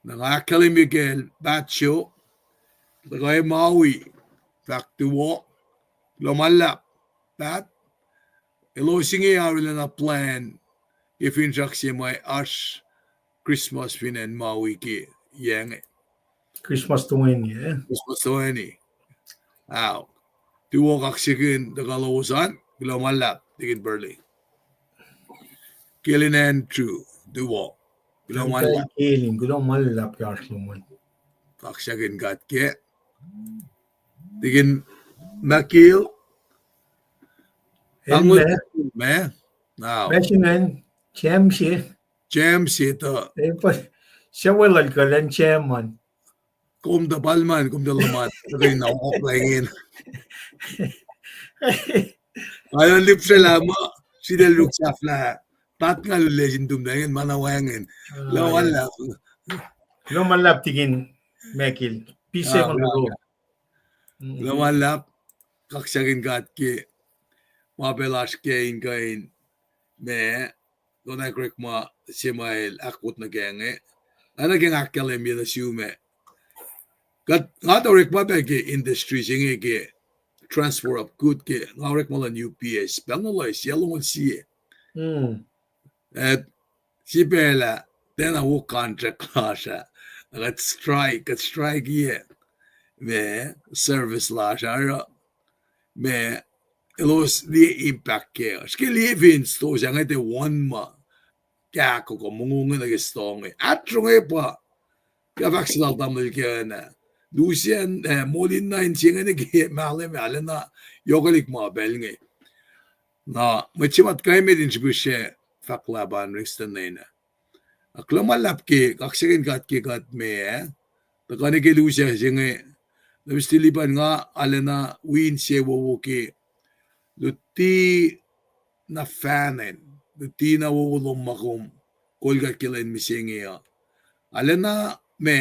Na nga ahkkahlwemye kacl Patsho, tuhkuh Maui, fahk tuwo, kuloh ma luhlahp, Pat, elos inge arulacna plwacn ke finsrak se ma oasr Christmas fin acn Maui ke yac inge. Christmas toeni, eh? Christmas toeni. Ao. Tuwo kaksakihn tuhkuh lowos an, kuloh ma luhlahp, Tikin Burley. Kelin Andrew, tuwo. Kuloh ma luhlahp. Kelin, kuloh ma luhlahp ke oasr lom an. Kaksakihn God ke. Tikin Makil. Amen. Ao. President, James, eh? James, eh, tuh. Eh, pa, suc welul kuhlwacng James an. Kom tuh Palman, kom tuh luhman, tuh in na oklangin. Alan lipsraclah muh, sritacl luk sahflah, tat nga lulesin tumtacngin, ma na wacngihn. Kuloh ma luhlahp. Kuloh ma luhlahp Tikin Makil. Be safe on the road. Kuloh ma luhlahp, kaksakihn God ke, ma pacl oasr ke in kuh in, ma, konwacack orekma se ma el ahkwot nuh kac inge. Nga nuh ke nga ahkkahlwemye nuh sum ah. Kuht, nga tuh orekma pac ke industry se inge ke transfer of good ke, nga orekma luhn U P S, pacl na loes, yac longoul sie. Ac sipaclah, tiacna wo contract lasr ah. Kuht strike, kuht strike ye. Ma, service lasr ah oruh. Ma, elos liye impact kac. Srihke liye fin stosah inge tiac won ma. Kahkoko mongo inge nuh ke store inge. Atrunge pa. Ke fahk se lal tamuhlwel ke na. Lucian, eh, molin na in se inge nuh ke mahlwem ah, arulacna yohkwelihk ma pacl inge. Na, mwet se ma tuh kuh emet in srihpihsrwacsr fahk lah pa in rengsten nena. Kuloh ma luhlahp ke, kaksakihn God ke kuht ma, tuhkuh nuh ke lusac se inge, na mistilipan nga, arulacna wi insewowo ke, luti na fahnan, luti na wowo lom ma kom, kol kuht ke lwen mihsenge uh. Arulacna ma,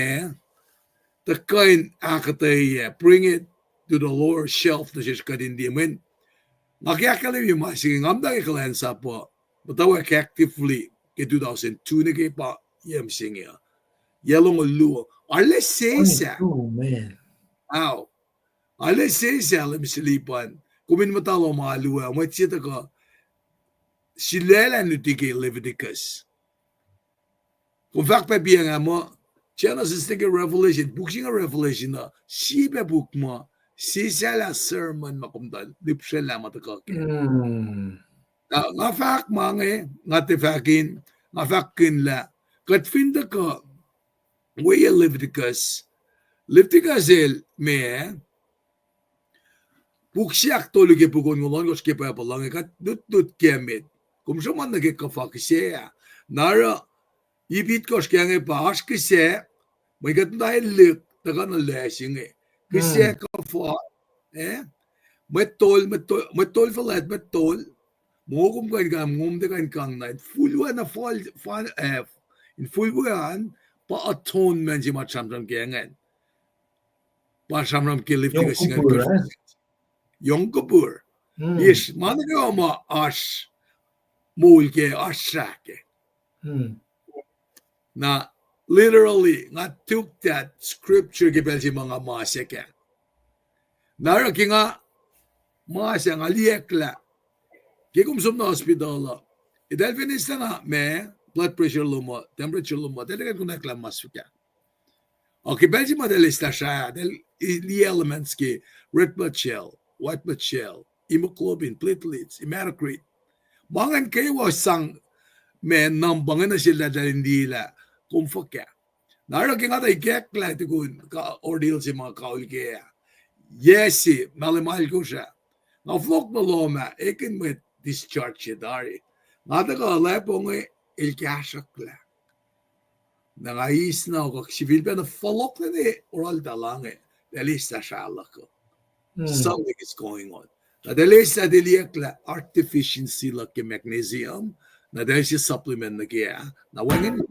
tuhkuh in ahkuhtweyac, bring it to the lower shelf, nuh sesr kuht in liye mweyen. Nga ke ahkkahlwemye ma se inge, nga muhta ke kuhlwacnsap uh, muhtwacwacack actively ke two thousand two nuh ke pa yac mihsenge uh. Yac longoul luo. Arlac sesseslah. Ao. Arlac sesseslah, mihsenge pa kom in muhta lohm alu ah, mwet se tuhkuh sulaclah in luti ke Leviticus. Kom fahk pac piacng ah muh, Genesis nuh ke Revelation, puk se inge Revelation uh, sie pac puk ma, sesseslah sermon ma kom tuh lihpsraclah ma tuhkuh kac. Na, nga fahk ma inge, nga tiac fahk in, nga fahkkihn lah, kuht fin tuhkuh, weacng Leviticus, Leviticus el ma, puk se ahktolu ke puk onngoul ohnkohsr ke Bible uh inge, kuht lutlut ke met. Kom sruhmuhn nuh ke kuhfa kihsac ah. Na oruh, ip itkohsr ke inge pa oasr kihsac, mwe kuht na elihk tuhkuh nuh loes inge. Kihsac kuhfa, eh? Mwet tol, mwet tol, mwet tol fuhlwact, mwet tol. Moh kom kuh in kang, moh kom tiac kuh in kang na. Infulwac na fal, fal, eh, infulwac an, pa atonement se ma sramsram ke ingacn. Pa sramsram ke Leviticus singucul Yom Kippur. Yes, ma nuh kwewa ma oasr moul kac, oasr srah kac. Na, literally, nga took that scripture ke pacl se ma nga masack ah. Na oruh ke nga masack, nga liyeacklah. Ke kom som nuh hospital uh, eltahl fin eslah na ma, blood pressure lom uh, temperature lom uh, eltahl kuh in konwacack lah mas fuhkah. Ac ke pacl se ma eltahl eslah srah, eltahl liye elements ke red blood cell, white blood cell, hemoglobin, platelets, hematocrit. Ma ingacn kwewa sang ma number inge nuh sel eltahl in liye lah kom fuhkah. Na oruh ke nga tuh ikacklah tukun ka-, ordeal se ma kaul kac ah, yac se, mahlwem alkosr ah, nga fohlohk nuh lohm ah, ekihn mwet discharge se tari. Nga tuhkuh lwelah pa inge el kahsruhklah. Na nga eis na kuh sifilpac na fohlohk nuh ke oruh eltahl inge, eltahl eis lah srah luhk uh. Something is going on. Na eltahl eis lah, eltahl liyeyuck lah heart deficiency luhk ke magnesium, na eltahl eis supplement nuh ke ah, na wacngihn.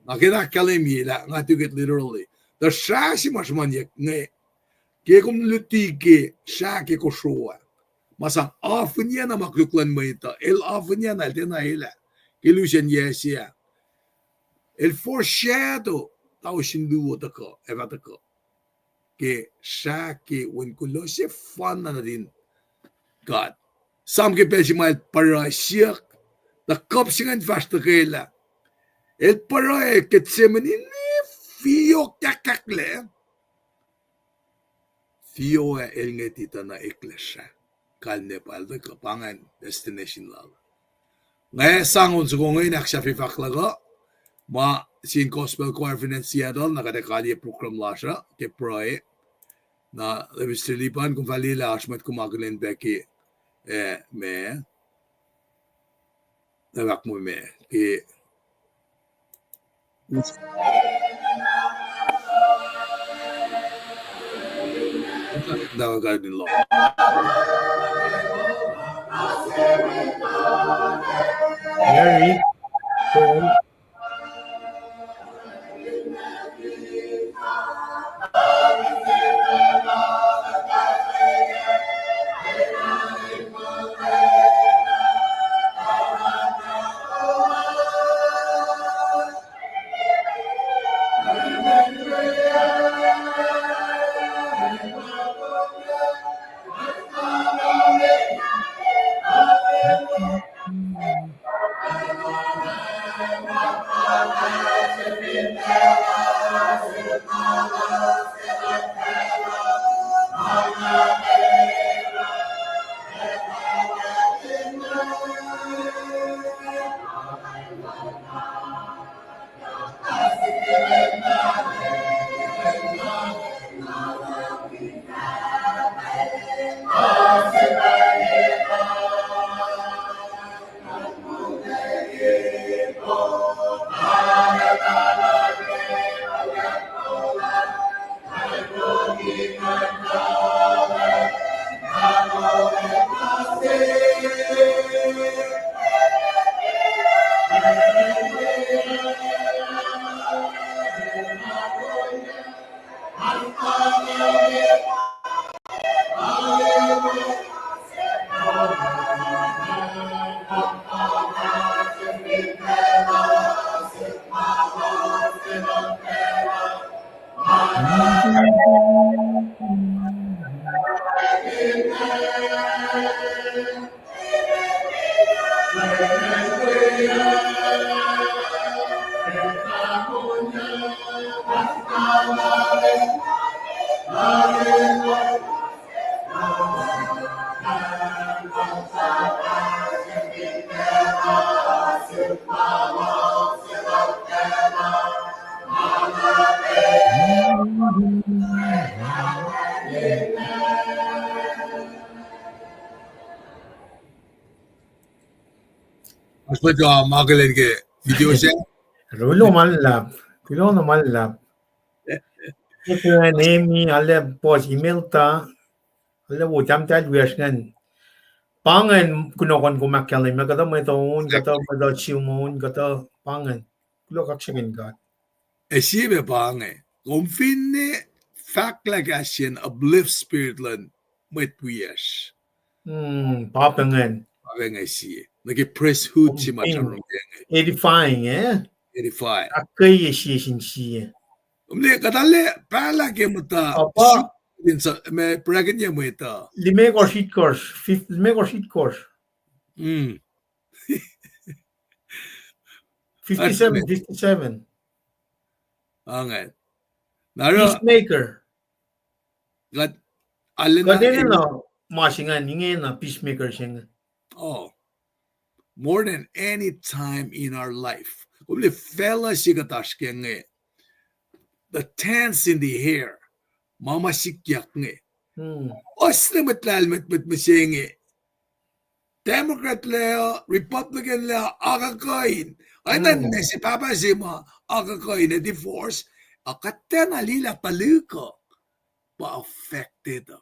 Na ke na ahkkahlwemye lah nga took it literally. Tuh srah se ma sruhmuhnyuck inge, ke kom luti ke srah ke kosro ah, ma sang afihnyac na ma koluk luhn mwet uh, el afihnyac na el tiacna elah ke lusen yac se ah. El foreshadow tausin luo tuhkuh, ac fah tuhkuh ke srah ke wen kuloh sefanna nuhtin God. Sam ke pacl se ma el pruhe siyuck, tuh kuhp se ingacn fahsr tuhkwelah. El pruhe Gethsemane, fiyo kahkkahklac. Fiyo ac el ngwet tuh na eklac srah. Kalmac pa el tuhkuh, pa ingacn destination lal. Nga sang on soko inge in ahksahfye fahk luhk uh, ma sin Gospel Choir fin acn Seattle, na kuht ac kaliye program lasr uh ke pruhe. Na Mister Lipan, kom fah liye lah oasr mwet kom akihlen pac ke, eh, ma, na fahk muh ma ke Mary, Oasr mwet uh ma akihlen ke video se? Kuloh ma luhlahp. Kuloh na ma luhlahp. Ke Amy, arlac puhs Imelda, arlac wo tahmtahel wiyacsr ingacn. Pa ingacn kunohkohn kom ahkkahlwemye, kuhtuh mwet on, kuhtuh mwet uh sum on, kuhtuh pa ingacn. Kuloh kaksakihn God. Ac sie pac pa inge, kom finne fahk lah kahs in uplift spirit luhn mwet wiyacsr. Hmm, pa pac ingacn. Pa pac inge sie. Nuh ke priesthood se ma sramsram ke inge. Edifying, eh? Edify. Ahkkweye sie sin sie. Kom liye, kuht arlac pahlah ke muhta, ma bracketye mwet uh. Limekohsr itkohsr, fif-, limekohsr itkohsr. Hmm. Fifty-seven, fifty-seven. Ange. Na oruh peacemaker. Kuht arulacna, kuht enenuh ma se ingacn, ingena peacemaker se inge. Oh. more than any time in our life. Kom liye facluh se kuht oasr ke inge, the tents in the air, ma ma sikyak inge. Oasr mwet lahlmwetmwet mihsenge, Democrat lac uh, Republican lac uh, akuhkuhin. Oacna ne se pahpah se ma akuhkuhin ac divorce, a kuht tiacna liye lah tuhlihk uh pa affected uh.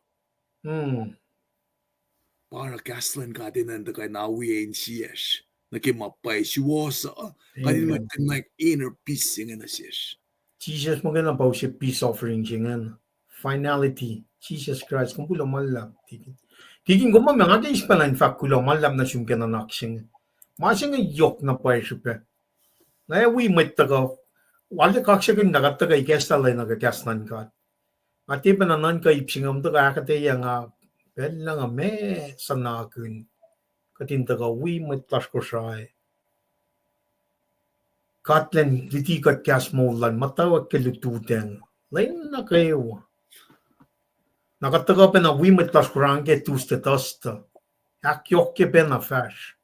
Pa oruh kahs luhn God enenuh in tuhkuh in awi insiyacsr nuh ke ma pwacye suwohs uh, kuht in mwet kuh in inner peace se inge nuh sesr. Jisus muhkwena pa use peace offering se ingacn. Finality, Jisus Kraist, kom kuloh ma luhlahp. Tikin, kom ma nga ke eis pacna in fahk kuloh ma luhlahp nuh sum ke nuhnak se inge. Ma se inge yohk na pwacye srihpac. Nga ac wi mwet tuhkuh, wal kaksakihn na kuht tuhkuh ikacslah lwen uh ke kahs luhn God. Nga tiac pacna nuhnkuh ip se inge, tuhkuh ahkuhtweyac nga pacl na nga meac suhnakihn kuht in tuhkuh wi mwet lasr Kosrae. God elan luti kuht kahs moul lal, muhtwacwacack ke lututacng lwen nuh kwewa. Na kuht tuhkuh pacna wi mwet lasr Kosrae ke Tuesday, Thursday, ahkyohkye pacna fahsr.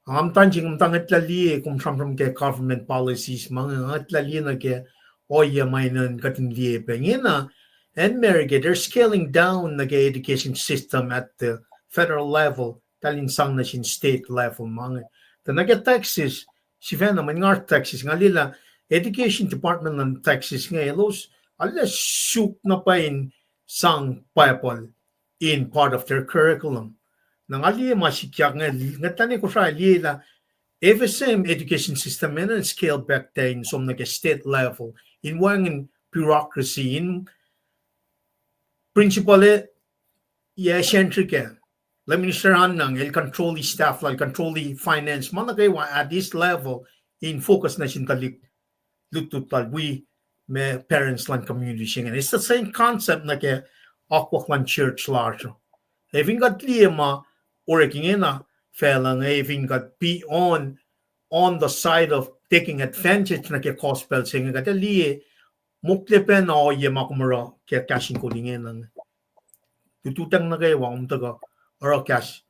Nga muhta se, nga muhta ngwetlah liye, kom sramsram ke government policies ma inge, nga ngwetlah liye nuh ke ohiyac ma enenuh kuht in liye pac ingena. Acn America, they're scaling down nuh ke education system at the federal level, tahl in sang nuh sin state level ma inge. Tuh nuh ke Texas, sifacna mweyen nga oasr Texas, nga liye lah education department luhn Texas inge elos arlac suk na pwacye in sang Bible in part of their curriculum. Na nga liye ma sikyak inge, ngwetlah ne Kosrae liye lah F S M education system enenuh scale back tuh in som nuh ke state level, in wacngihn bureaucracy, in principal e, yac sentry kac, lay minister an nang el control staff lal, control finance, ma nuh kwewa at this level, in focus nuh sin tuhlihk lutlut lal wi ma parents luhn community se ingacn. It's the same concept nuh ke akwuck luhn church lasr uh. Ac fin kuht liye ma orek ingena facluh inge, ac fin kuht be on, on the side of taking advantage nuh ke gospel se inge, kuht ac liye mokle pacna ohiyac ma kom oruh ke kahs in kol ingena inge. Lututacng nuh kwewa, kom tuhkuh oruh kahs.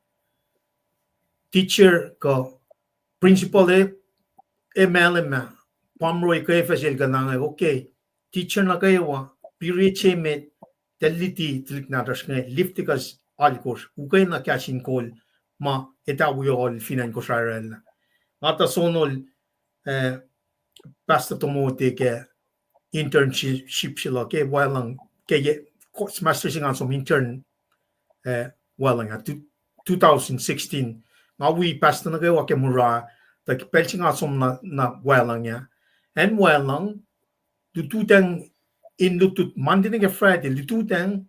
Teacher kuh principal e, e mahlwem ah, pamroi kuh fahsr el kuh na inge, okay, teacher nuh kwewa, period se met, tahl luti tuhlihk nahtuhsr inge Leviticus alkosr, ukwe na kahs in kol ma etuh wi ohl fin acn Kosrae oraclah. Nga tuh sonol, eh, Pastor Tomote ke internship se luh ke wacluhng, ke ye, master se nga som intern, eh, wacluhng ah, two thousand sixteen. Nga wi pastor nuh kwewa ke mura, tuh pacl se nga som na, na wacluhng ah. Acn wacluhng, lututacng, in lutlut Monday nuh ke Friday, lututacng,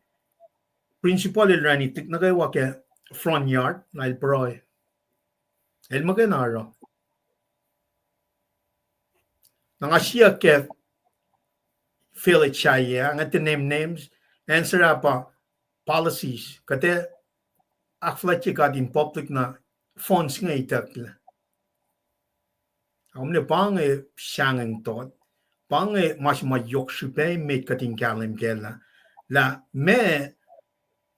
principal el orani tuhlihk nuh kwewa ke front yard, na el pruhe. El muhkwena oruh. Na nga siyuck ke village sahyac, nga tiac name names, answer ah pa policies, kuht ac ahkfuhlwactye God in public na funds inge itucklac. Aomne pa inge sahngweng tot, pa inge ma se ma yohk srihpac met kuht in kahlwem kac lah, lah meac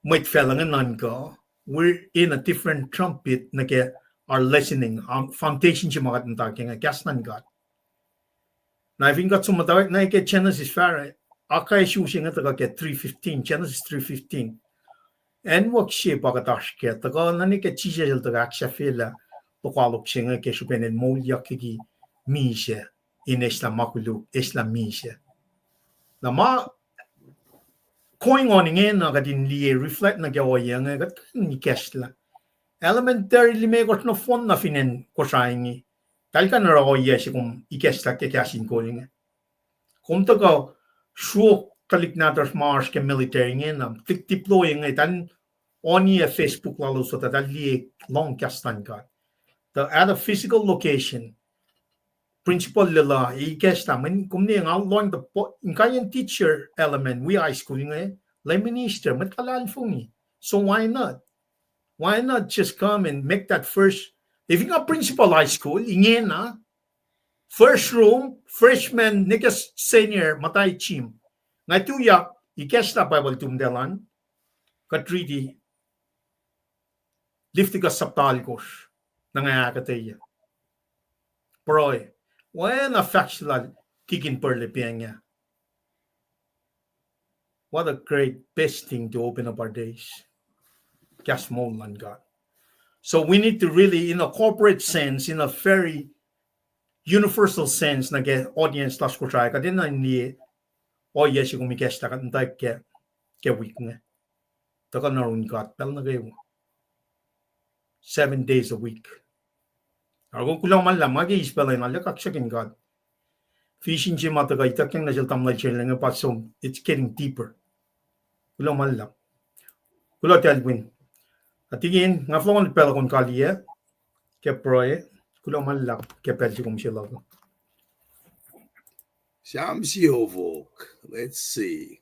mwet facluh inge nuhnkuh, we're in a different trumpet nuh ke our listening, um, foundation se ma kuht muhta ke inge, kahs luhn God. Na fin kuht som muhtwacwacack nuh ke Genesis fahsr, akacsruhi se inge tuhkuh ke three fifteen, Genesis three fifteen. Acnwuck se pa kuht oasr kac, tuhkuh nuh ke Jisus el tuhkuh ahksahfyelah lokoalok se inge ke srihpen el moulyak liki misac, in eslah ma koluk, eslah misac. Na ma going on ingena kuht in liye reflect nuh ke ohiyac inge, kuht kuh in ikacslah. Elementary limekohsr nohfohn na fin acn Kosrae inge, tahl kuh in oruh ohiyac se kom ikacslah ke kahs in kol inge. Kom tuhkuh sruok tuhlihk nahtuhsr ma oasr ke military ingena, tuhlihk deploy inge, tahl oniyac Facebook lalos uh, tahl liye lohng kahs luhn God. Tuh at a physical location, principal lwelah ikacslah, mweyen kom ne nga lohng tuh inkaiyacn teacher element wi high school inge, lay minister, mwet luhlahlfongi. So why not? Why not just come and make that first, if you're principal high school ingena, first room, freshman nuh ke senior, muhta gym. Nga tuyak ikacslah Bible tomtalan, kuht riti Leviticus sapta alkosr. nga ahkuhtweyac. Pruhe. Oacna fahk se lal Tikin Purlepe inge. What a great, best thing to open up our days. Kahs moul luhn God. So we need to really, in a corporate sense, in a very universal sense, nuh ke audience lasr Kosrae, kuht enenuh in liye ohiyac se kom ikacslah kuht in tuh ke, ke wik inge. Tuhkuh nuh yurin God pacl nuh kwewa. Seven days a week. Oruh kuloh ma luhlahp, nga ke eis pacl uh in arlac kaksakihn God. Vision se ma tuhkuh ituckyang nuh sel tamuhlwel se inge pa som, it's getting deeper. Kuloh ma luhlahp. Kuloh tamuhlwel. Ac Tikin, nga fohlohk pacl uh kom kaliyac ke pruhe. Kuloh ma luhlahp ke pacl se kom se luhk uh. Sam siofok. Let's see.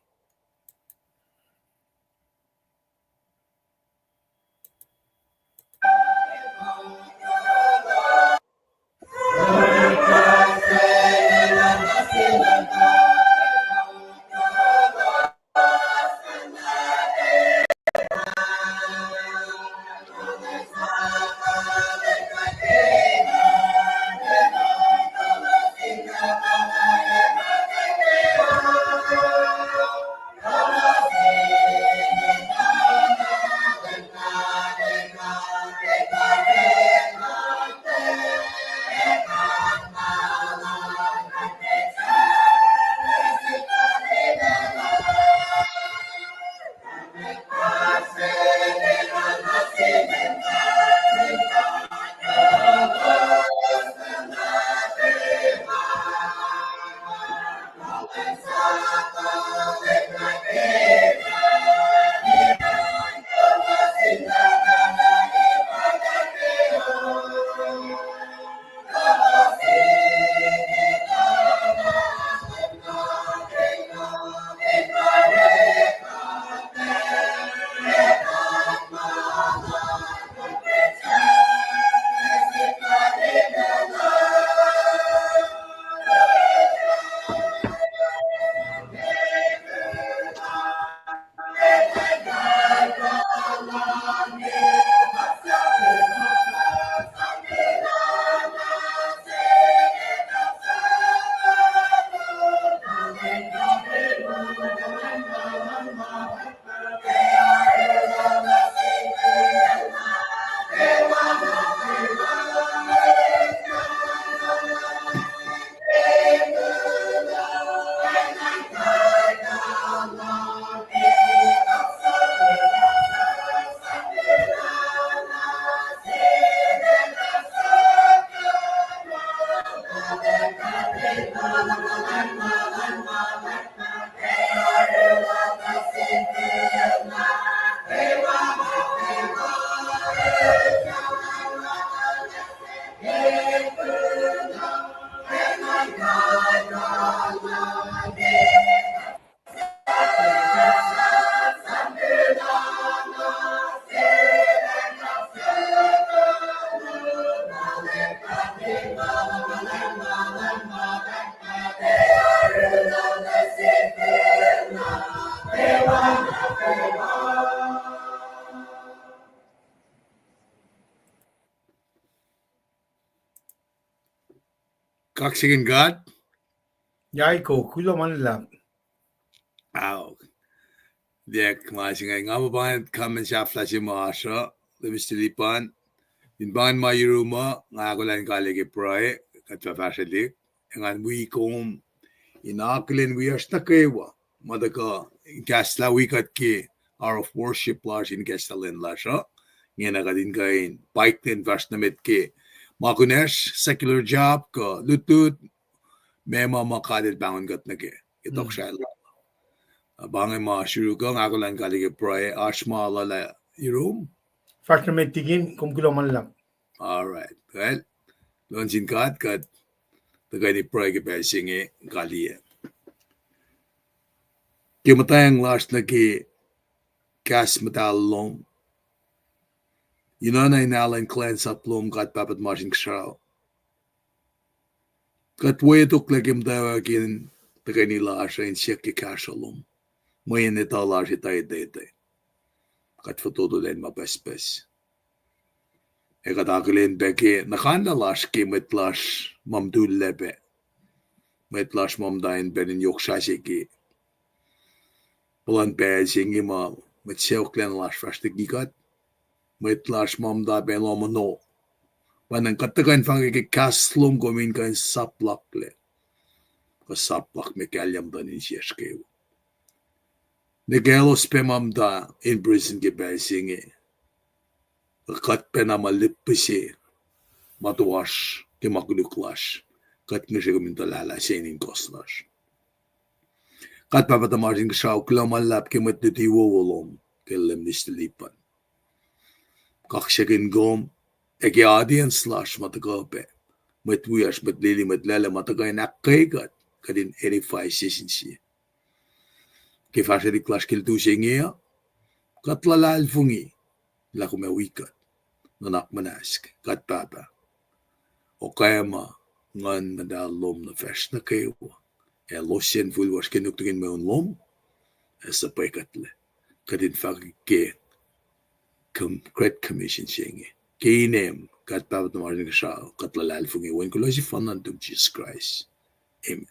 Kaksakihn God. Yaiko, kuloh ma luhlahp. Ao. Tiac ma se inge, nga muh pa ingacn comment sahflah se ma oasr uh, Mister Lipan. In pa ingacn ma yurum uh, nga ahkolah in kaliyac ke pruhe, kuht fah fahsrwelihk. Engan wi kom in akihlen wiyacsr nuh kwewa ma tuhkuh in kahslah wi kuht ke hour of worship lasr in kahslah lwen lasr uh. Ingena kuht in kuh in paiknen fahsr nuh met ke ma kunacsr, secular job kuh lutlut, meac ma ma God El pahngon kuht nuh ke, ke tohkohsrahi lal. Na pa inge ma sruok uh, nga ahkolah in kaliyac ke pruhe, oasr ma luhlah yurum. Fahsr nuh met Tikin, kom kuloh ma luhlahp. All right. Well, luhngse sin God, kuht tuhkweni pruhe ke pacl se inge, kaliyac. Ke muhtwacng lasr nuh ke kahs muhtahl lom, in oacna in alu in kuhlwacnsap lom, God Pahpah tuhmasr Inkuhsrao. Kuht wetoklac ke muhtwacwacack in tuhkweni lasr uh in siyuck ke kahsruh lom, mweyen etuh lasr etwactete. Kuht fototo lwen ma pucspucs. Ac kuht akihlen pac ke nuhkanlah lasr ke mwet lasr ma mtullac pac, mwet lasr ma muhta in pacl in yohk srihsrihk ke puhlan pacl se inge ma mwet sacohklacna lasr fahsr liki kuht, mwet lasr ma muhta pac lohm ono. Pwacnwacng kuht tuhkuh in fahk ke kahs lom kom in kuh in saplaklac, kuh saplak me kahlyac muhtuhn insiyacsr kwewa. Nuh ke elos pac ma muhta in prison ke pacl se inge, kuht pacna ma lihpihse ma toasr ke ma koluk lasr, kuht ngihsre kom in tuhlahlah se in kohs lasr. Kuht Pahpah tuhmasr Inkuhsrao, kuloh ma luhlahp ke mwet luti wowo lom ke Leum Mister Lipan. Kaksakihn kom ac ke audience lasr ma tuhkuh pac, mwet wiyacsr, mwet lili, mwet laclac ma tuhkuh in ahkkweye kuht, kuht in edify sie sin sie ke fahsrwelihk lasr ke lutu se inge uh. Kuht luhlahlfongi lah kom ac wi kuht, nuhnak muhnahs, kuht Pahpah. Okwe ma Nguhn Muhtahl lom nuh facsr nuh kwewa, ac elos yen fihl wasr ke nuknuk in mweun lom, ac suhpwe kuhtlac, kuht in fahk ke Great Commission se inge ke inem kuht Pahpah tuhmasr Inkuhsrao, kuht luhlahlfongi, wen kuloh sefanna nuhtum Jisus Kraist. Amen.